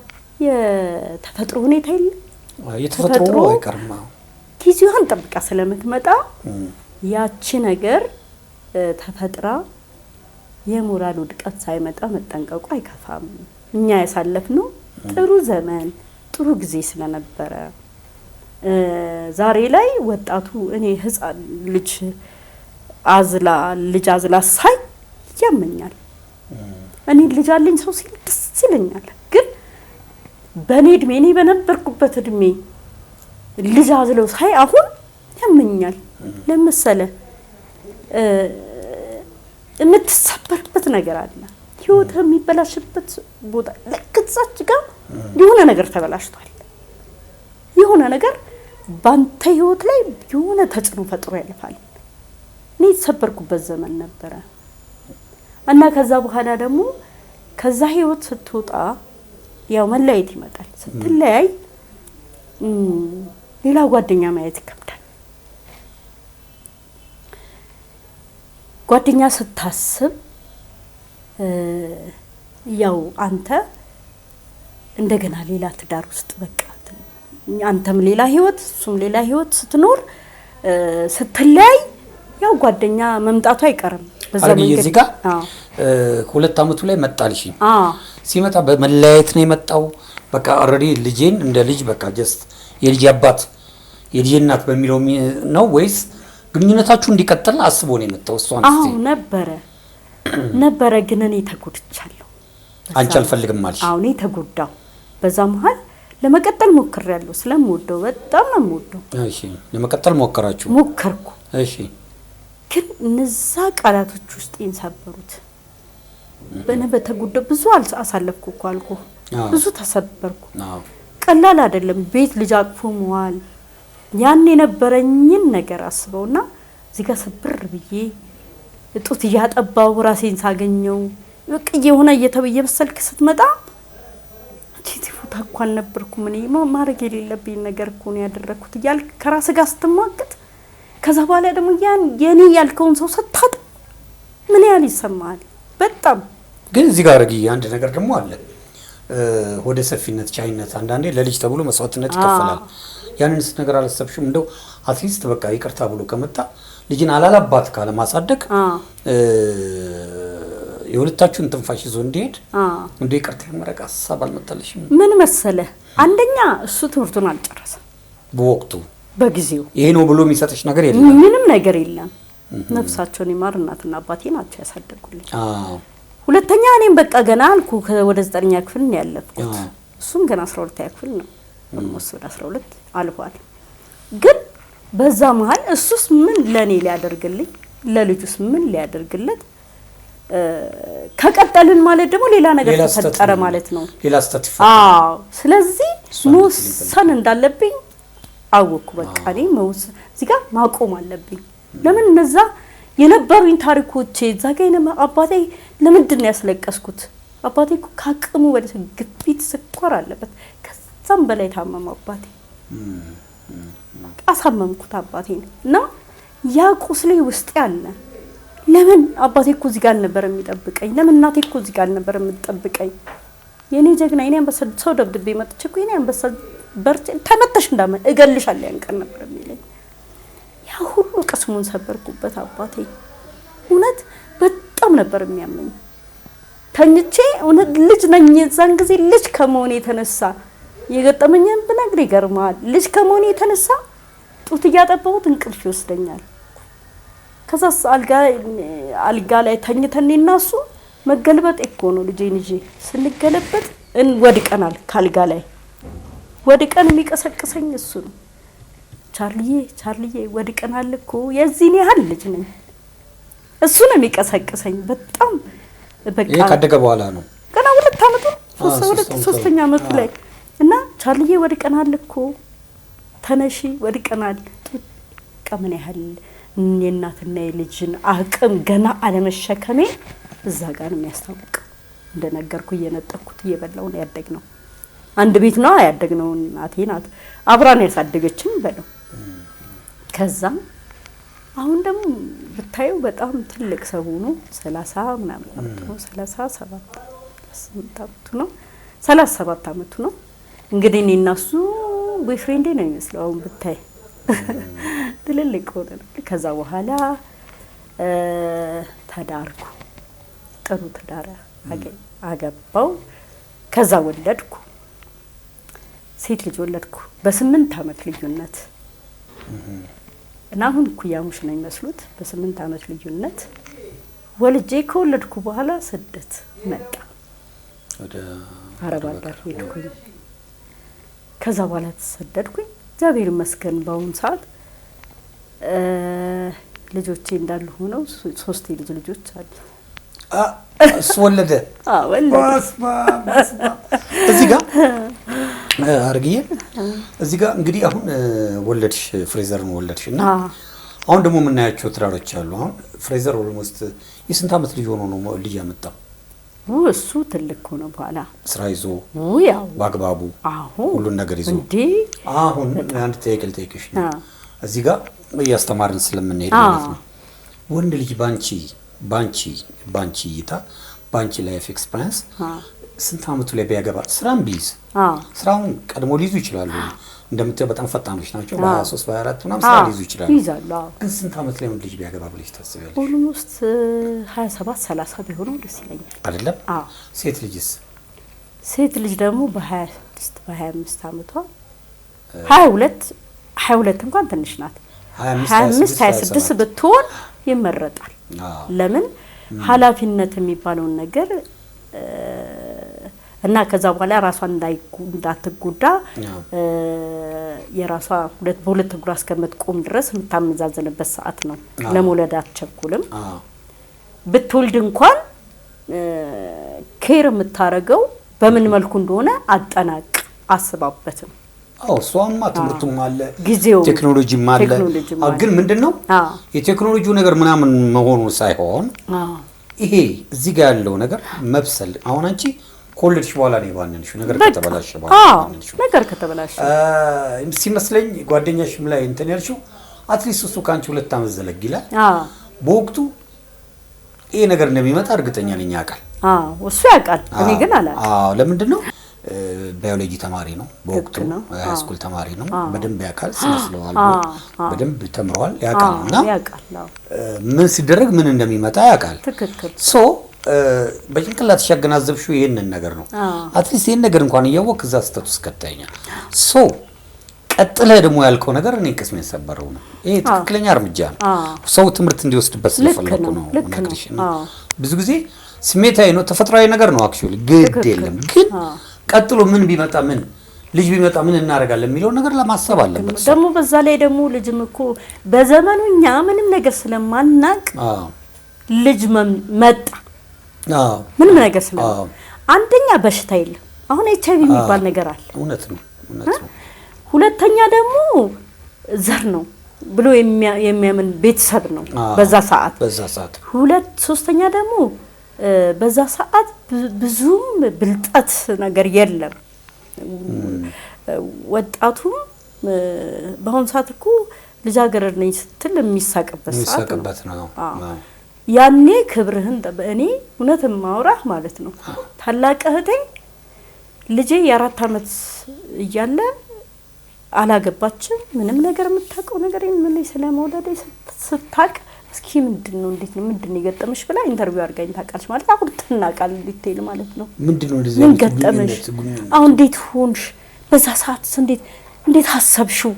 የተፈጥሮ ሁኔታ የለም
የተፈጥሮ አይቀርም
ጊዜዋን ጠብቃ ስለምትመጣ ያቺ ነገር ተፈጥራ የሞራል ውድቀት ሳይመጣ መጠንቀቁ አይከፋም። እኛ ያሳለፍነው ጥሩ ዘመን ጥሩ ጊዜ ስለነበረ ዛሬ ላይ ወጣቱ እኔ ህፃን ልጅ አዝላ ልጅ አዝላ ሳይ ያመኛል። እኔ ልጅ አለኝ ሰው ሲል ደስ ይለኛል። ግን በኔ እድሜ እኔ በነበርኩበት እድሜ ልጅ አዝለው ሳይ አሁን ያመኛል። ለምሳሌ የምትሰበርበት ነገር አለ፣ ህይወት የሚበላሽበት ቦታ ልክ እዛች ጋር የሆነ ነገር ተበላሽቷል። የሆነ ነገር ባንተ ህይወት ላይ የሆነ ተጽዕኖ ፈጥሮ ያልፋል። እኔ የተሰበርኩበት ዘመን ነበረ እና ከዛ በኋላ ደግሞ ከዛ ህይወት ስትወጣ ያው መለያየት ይመጣል። ስትለያይ ሌላ ጓደኛ ማየት ይከብዳል። ጓደኛ ስታስብ ያው አንተ እንደገና ሌላ ትዳር ውስጥ በቃ አንተም ሌላ ህይወት እሱም ሌላ ህይወት ስትኖር ስትለያይ ያው ጓደኛ መምጣቱ አይቀርም።
በዛ መንገድ እዚህ ጋር 2 አመቱ ላይ መጣልሽ። ሲመጣ በመለያየት ነው የመጣው። በቃ already ልጄን እንደ ልጅ በቃ just የልጅ አባት የልጅ እናት በሚለው ነው ወይስ ግንኙነታችሁ እንዲቀጥል አስቦ ነው የመጣው? እሷን
አዎ ነበረ ግን እኔ ተጎድቻለሁ።
አንቺ አልፈልግም አልሽ?
አዎ እኔ ተጎዳሁ። በዛ መሃል ለመቀጠል ሞክሬያለሁ። ስለምወደው በጣም ነው የምወደው።
እሺ ለመቀጠል ሞከራችሁ?
ሞከርኩ።
እሺ
ግን እነዛ ቃላቶች ውስጥ ሰበሩት። በእኔ በተጎዳሁ ብዙ አሳለፍኩ እኮ አልኩህ፣ ብዙ ተሰበርኩ። ቀላል አይደለም ቤት ልጅ አቅፎ መዋል። ያን የነበረኝን ነገር አስበውና እዚህ ጋር ስብር ብዬ ጡት እያጠባው ራሴን ሳገኘው በቃ የሆነ እየበሰልክ ስትመጣ እዚህ ቦታ እኮ አልነበርኩም እኔ ማድረግ የሌለብኝ ነገር እኮ ነው ያደረኩት እያልክ ከራስህ ጋር ስትሟገት፣ ከዛ በኋላ ደግሞ ያን የኔ ያልከውን ሰው ስታጣ ምን ያህል ይሰማሃል? በጣም
ግን እዚህ ጋር አረግዬ አንድ ነገር ደግሞ አለ። ወደ ሰፊነት፣ ቻይነት አንዳንዴ ለልጅ ተብሎ መስዋዕትነት ይከፈላል። ያንንስ ነገር አላሰብሽም? እንደው at least በቃ ይቅርታ ብሎ ከመጣ ልጅን አላላባት ካለ ማሳደግ የሁለታችሁን ትንፋሽ ይዞ እንዲሄድ እንደ ይቅርታ የመረቅ ሀሳብ አልመጣልሽም?
ምን መሰለ፣ አንደኛ እሱ ትምህርቱን አልጨረሰም
በወቅቱ
በጊዜው
ይሄ ነው ብሎ የሚሰጥሽ ነገር የለም።
ምንም ነገር የለም። ነፍሳቸውን ይማር እናትና አባቴ ናቸው ያሳደጉልኝ። ሁለተኛ እኔም በቃ ገና አልኩ ወደ 9ኛ ክፍል ነው ያለፍኩት። እሱም ገና 12ኛ ክፍል ነው፣ almost ወደ 12 አልፏል። ግን በዛ መሀል እሱስ ምን ለኔ ሊያደርግልኝ ለልጁስ ምን ሊያደርግለት ከቀጠልን ማለት ደግሞ ሌላ ነገር ተፈጠረ ማለት ነው።
ሌላ ስህተት ይፈጠራል።
አዎ፣ ስለዚህ መወሰን እንዳለብኝ አወቅኩ። በቃ እኔ መወሰን እዚህ ጋር ማቆም አለብኝ። ለምን እነዛ የነበሩኝ ታሪኮቼ እዛ ጋር አባቴ ለምንድን ነው ያስለቀስኩት? አባቴ እኮ ከአቅሙ በላይ ግፊት፣ ስኳር አለበት። ከዛም በላይ ታመመ አባቴ። አሳመምኩት አባቴን እና ያ ቁስሌ ውስጤ አለ። ለምን አባቴ እኮ እዚህ ጋር አልነበረ የሚጠብቀኝ? ለምን እናቴ እኮ እዚህ ጋር አልነበረ የምትጠብቀኝ? የኔ ጀግና የኔ አንበሳ ሰው ደብድቤ መጥቼ እኮ የኔ አንበሳ በርቼ ተመተሽ እንዳመ እገልሻለሁ ያን ቀን ነበር የሚለኝ። ያ ሁሉ ቅስሙን ሰበርኩበት አባቴ። እውነት በጣም ነበር የሚያመኝ። ተኝቼ እውነት ልጅ ነኝ የዛን ጊዜ ልጅ ከመሆኔ የተነሳ የገጠመኝን ብነግር ይገርማል። ልጅ ከመሆኔ የተነሳ ጡት እያጠባሁት እንቅልፍ ይወስደኛል። ከዛስ አልጋ ላይ ተኝተን እኔና እሱ መገልበጥ እኮ ነው ልጄን ይዤ ስንገለበጥ ወድቀናል። ካልጋ ላይ ወድቀን የሚቀሰቅሰኝ እሱ ነው። ቻርልዬ ቻርልዬ ወድቀናል እኮ የዚህን ያህል ልጅ ነኝ። እሱ ነው የሚቀሰቅሰኝ። በጣም በቃ
ይሄ ካደገ በኋላ ነው
ገና 2 አመቱ 3ኛ አመቱ ላይ እና ቻርልዬ ወድቀናል እኮ ተነሺ ወድቀናል። ምን ያህል የእናትና የልጅን አቅም ገና አለመሸከሜ እዛ ጋር ነው የሚያስታውቀው። እንደነገርኩ እየነጠኩት እየበላው ነው ያደግነው። አንድ ቤት ነው ያደግነው። እናቴ ናት አብራን ያሳደገችን በለው። ከዛ አሁን ደግሞ ብታዩ በጣም ትልቅ ሰው ሆኖ 30 ምናምን አመቱ ነው፣ 37 አመቱ ነው፣ 37 አመቱ ነው። እንግዲህ እኔ እና እሱ boyfriend ኤ ነው የሚመስለው አሁን ብታይ ትልልቅ ሆነ። ከዛ በኋላ ተዳርኩ። ጥሩ ትዳር አገባው። ከዛ ወለድኩ። ሴት ልጅ ወለድኩ በ8 አመት ልዩነት እና አሁን እኩያሞች ነው የሚመስሉት። በ8 አመት ልዩነት ወልጄ ከወለድኩ በኋላ ስደት መጣ። ወደ አረብ ሀገር ሄድኩኝ። ከዛ በኋላ ተሰደድኩኝ። እግዚአብሔር ይመስገን በአሁኑ ሰዓት ልጆቼ እንዳሉ ሆነው 3 የልጅ ልጆች አሉ።
እሱ ወለደ?
አዎ ወለደ።
እዚህ ጋር አርግዬ እዚህ ጋር እንግዲህ አሁን ወለድሽ፣ ፍሬዘርን ወለድሽ እና አሁን ደግሞ የምናያቸው ትዳሮች አሉ። አሁን ፍሬዘር almost የስንት አመት ልጅ ሆኖ ነው ልጅ ያመጣው?
እሱ ትልቅ ሆነ በኋላ
ስራ ይዞ በአግባቡ ሁሉን ነገር ይዞ አሁን አንድ ጥያቄ ልጠይቅሽ ነው። እዚህ ጋር እያስተማርን ስለምንሄድ ማለት ነው። ወንድ ልጅ ባንቺ ባንቺ ባንቺ እይታ ባንቺ life experience ስንት አመቱ ላይ ቢያገባ ስራም ቢይዝ ስራውን ቀድሞ ሊይዙ ይችላሉ። እንደምታየው በጣም ፈጣኖች ናቸው። በ23 በ24 ምናምን ስራ ሊይዙ ይችላሉ። ግን ስንት አመት ላይ ወንድ ልጅ ቢያገባ ብለሽ ታስቢያለሽ?
almost 27 30 ቢሆነው ደስ ይለኛል።
አይደለም? ሴት ልጅስ?
ሴት ልጅ ደግሞ በ26 በ25 አመቷ 22 22 እንኳን ትንሽ ናት። 25 26 ብትሆን ይመረጣል። ለምን ኃላፊነት የሚባለውን ነገር እና ከዛ በኋላ ራሷን እንዳትጎዳ የራሷ በሁለት እግሯ እስከምትቆም ድረስ የምታመዛዝንበት ሰዓት ነው። ለመውለድ አትቸኩልም። ብትወልድ እንኳን care የምታረገው በምን መልኩ እንደሆነ አጠናቅ አስባበትም።
አዎ እሷማ ትምህርቱም አለ ቴክኖሎጂም አለ። ግን ምንድነው የቴክኖሎጂው ነገር ምናምን መሆኑ ሳይሆን ይሄ እዚህ ጋር ያለው ነገር መብሰል። አሁን አንቺ ከወለድሽ በኋላ ነው የባነንሽው፣ ነገር ከተበላሸ በኋላ የባነንሽው
ነገር ከተበላሸ
ሲመስለኝ ጓደኛሽም ላይ እንትን ያልሽው at least እሱ ከአንቺ 2 አመት ዘለግ ይላል። በወቅቱ ይሄ ነገር እንደሚመጣ እርግጠኛ ነኝ ያውቃል።
አዎ እሱ ያውቃል፣ እኔ ግን አላውቅም።
አዎ ለምንድን ነው ባዮሎጂ ተማሪ ነው በወቅቱ
ልክ ነው።
High school ተማሪ ነው። በደንብ ያውቃል። ስለ ስለዋልዶ በደንብ ተምረዋል ያውቃል። እና
ያውቃል። አዎ
ምን ሲደረግ ምን እንደሚመጣ ያውቃል።
ትክክል።
So በጭንቅላትሽ ያገናዘብሽው ይህንን ነገር ነው። At least ይህን ነገር እንኳን እያወቅህ እዛ ስህተት ውስጥ ከተኸኛል። So ቀጥለህ ደግሞ ያልከው ነገር እኔ ቅስሜን ሰበረው ነው። ይሄ ትክክለኛ እርምጃ ነው። ሰው ትምህርት እንዲወስድበት ስለፈለኩ ነው
ልክ ነው።
እነግርሽ። እና ብዙ ጊዜ ስሜታዊ ነው፣ ተፈጥሯዊ ነገር ነው። Actually ግድ የለም ግን ቀጥሎ ምን ቢመጣ ምን ልጅ ቢመጣ ምን እናደርጋለን የሚለውን ነገር ለማሰብ አለበት ሰው።
ደግሞ በዛ ላይ ደግሞ ልጅም እኮ በዘመኑ እኛ ምንም ነገር ስለማናቅ ልጅ መጣ ምንም ነገር ስለ አንደኛ በሽታ የለም። አሁን ኤች አይቪ የሚባል ነገር አለ።
እውነት ነው፣ እውነት ነው።
ሁለተኛ ደግሞ ዘር ነው ብሎ የሚያምን ቤተሰብ ነው በዛ ሰዓት።
በዛ ሰዓት
ሶስተኛ ደግሞ በዛ ሰዓት ብዙም ብልጠት ነገር የለም። ወጣቱም በአሁኑ ሰዓት እኮ ልጃገረድ ነኝ ስትል የሚሳቅበት ሰዓት ነው።
የሚሳቅበት ነው።
ያኔ ክብርህን እኔ እውነት ማውራህ ማለት ነው። ታላቅ እህቴ ልጄ የ4 ዓመት እያለ አላገባችም። ምንም ነገር የምታውቀው ነገር ምን ስለ መውለዴ ስታውቅ እስኪ ምንድነው እንዴት ነው ምንድነው የገጠመሽ ብላ interview አድርጋኝ ታውቃለች። ማለት አሁን ትናቃል detail ማለት ነው።
ምንድነው እንደዚህ
ምን
አይነት
ገጠመሽ?
ግንኙነት?
አሁን እንዴት ሆንሽ? በዛ ሰዓት እንዴት አሰብሽው?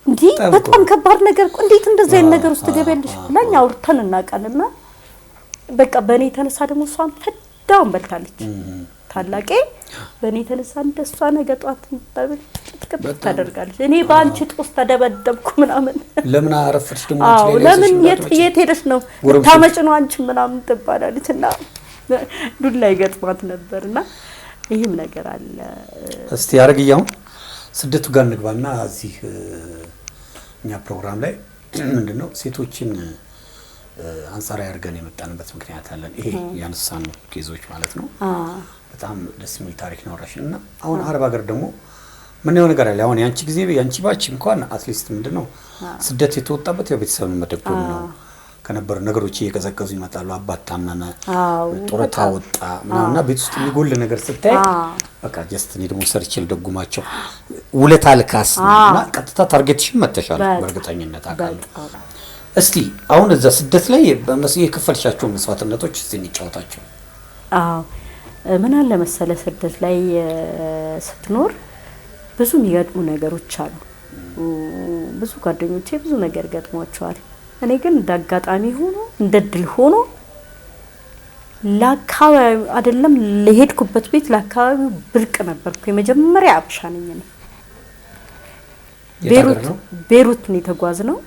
እንዴ በጣም ከባድ ነገር እኮ እንዴት እንደዚህ አይነት ነገር ውስጥ ትገቢያለሽ ብላኝ አውርተን እናውቃለንና በቃ በእኔ የተነሳ ደግሞ እሷን ፍዳውን በልታለች። ታላቄ በእኔ የተነሳ እንደሷ ነገ ጧት ጥቅጥ ታደርጋለች። እኔ በአንቺ ጦስ ተደበደብኩ ምናምን።
ለምን አረፈድሽ ደግሞ አንቺ
አዎ
ሌላ
ለምን
ይዘሽ እንዳትመጪ?
የት ሄደሽ ነው
ጎረምሶች።
ታመጭ ነው አንቺ ምናምን ትባላለች እና ዱላ ይገጥማት ነበርና ይህም ነገር አለ።
እስቲ አረግዬ አሁን ስደቱ ጋር እንግባና እዚህ እኛ ፕሮግራም ላይ ምንድነው ሴቶችን አንጻራዊ አድርገን የመጣንበት ምክንያት አለን። ይሄ ያነሳነው case ኦች ማለት ነው። በጣም ደስ የሚል ታሪክ ነው ያወራሽን። እና አሁን አረብ ሀገር ደግሞ ምን የሆነ ነገር አለ። አሁን ያንቺ ጊዜ ያንቺ batch እንኳን at least ምንድነው ስደት የተወጣበት ያው ቤተሰብን መደጎም ነው ከነበሩ ነገሮች እየቀዘቀዙ ይመጣሉ። አባት ታመመ፣ ጡረታ ወጣ ምናምንና ቤት ውስጥ የሚጎል ነገር ስታይ በቃ just እኔ ደግሞ ሰርቼ ልደጉማቸው ውለታ ልካስ ነው እና ቀጥታ target ሽን መተሻል በእርግጠኝነት አውቃለሁ። እስቲ አሁን እዛ ስደት ላይ የከፈልሻቸው መስዋዕትነቶች እስቲ እንጫወታቸው።
አዎ ምን አለ መሰለ ስደት ላይ ስትኖር ብዙ የሚገጥሙ ነገሮች አሉ። ብዙ ጓደኞቼ ብዙ ነገር ገጥሟቸዋል። እኔ ግን እንደ አጋጣሚ ሆኖ እንደ እድል ሆኖ ለአካባቢው አይደለም ለሄድኩበት ቤት ለአካባቢው ብርቅ ነበርኩ። የመጀመሪያ አበሻ ነኝ እኔ።
የት ሀገር ነው?
ቤሩት ነው የተጓዝነው።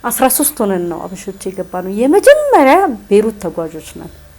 13 ሆነን ነው አበሾች የገባ ነው። የመጀመሪያ ቤሩት ተጓዦች ነን።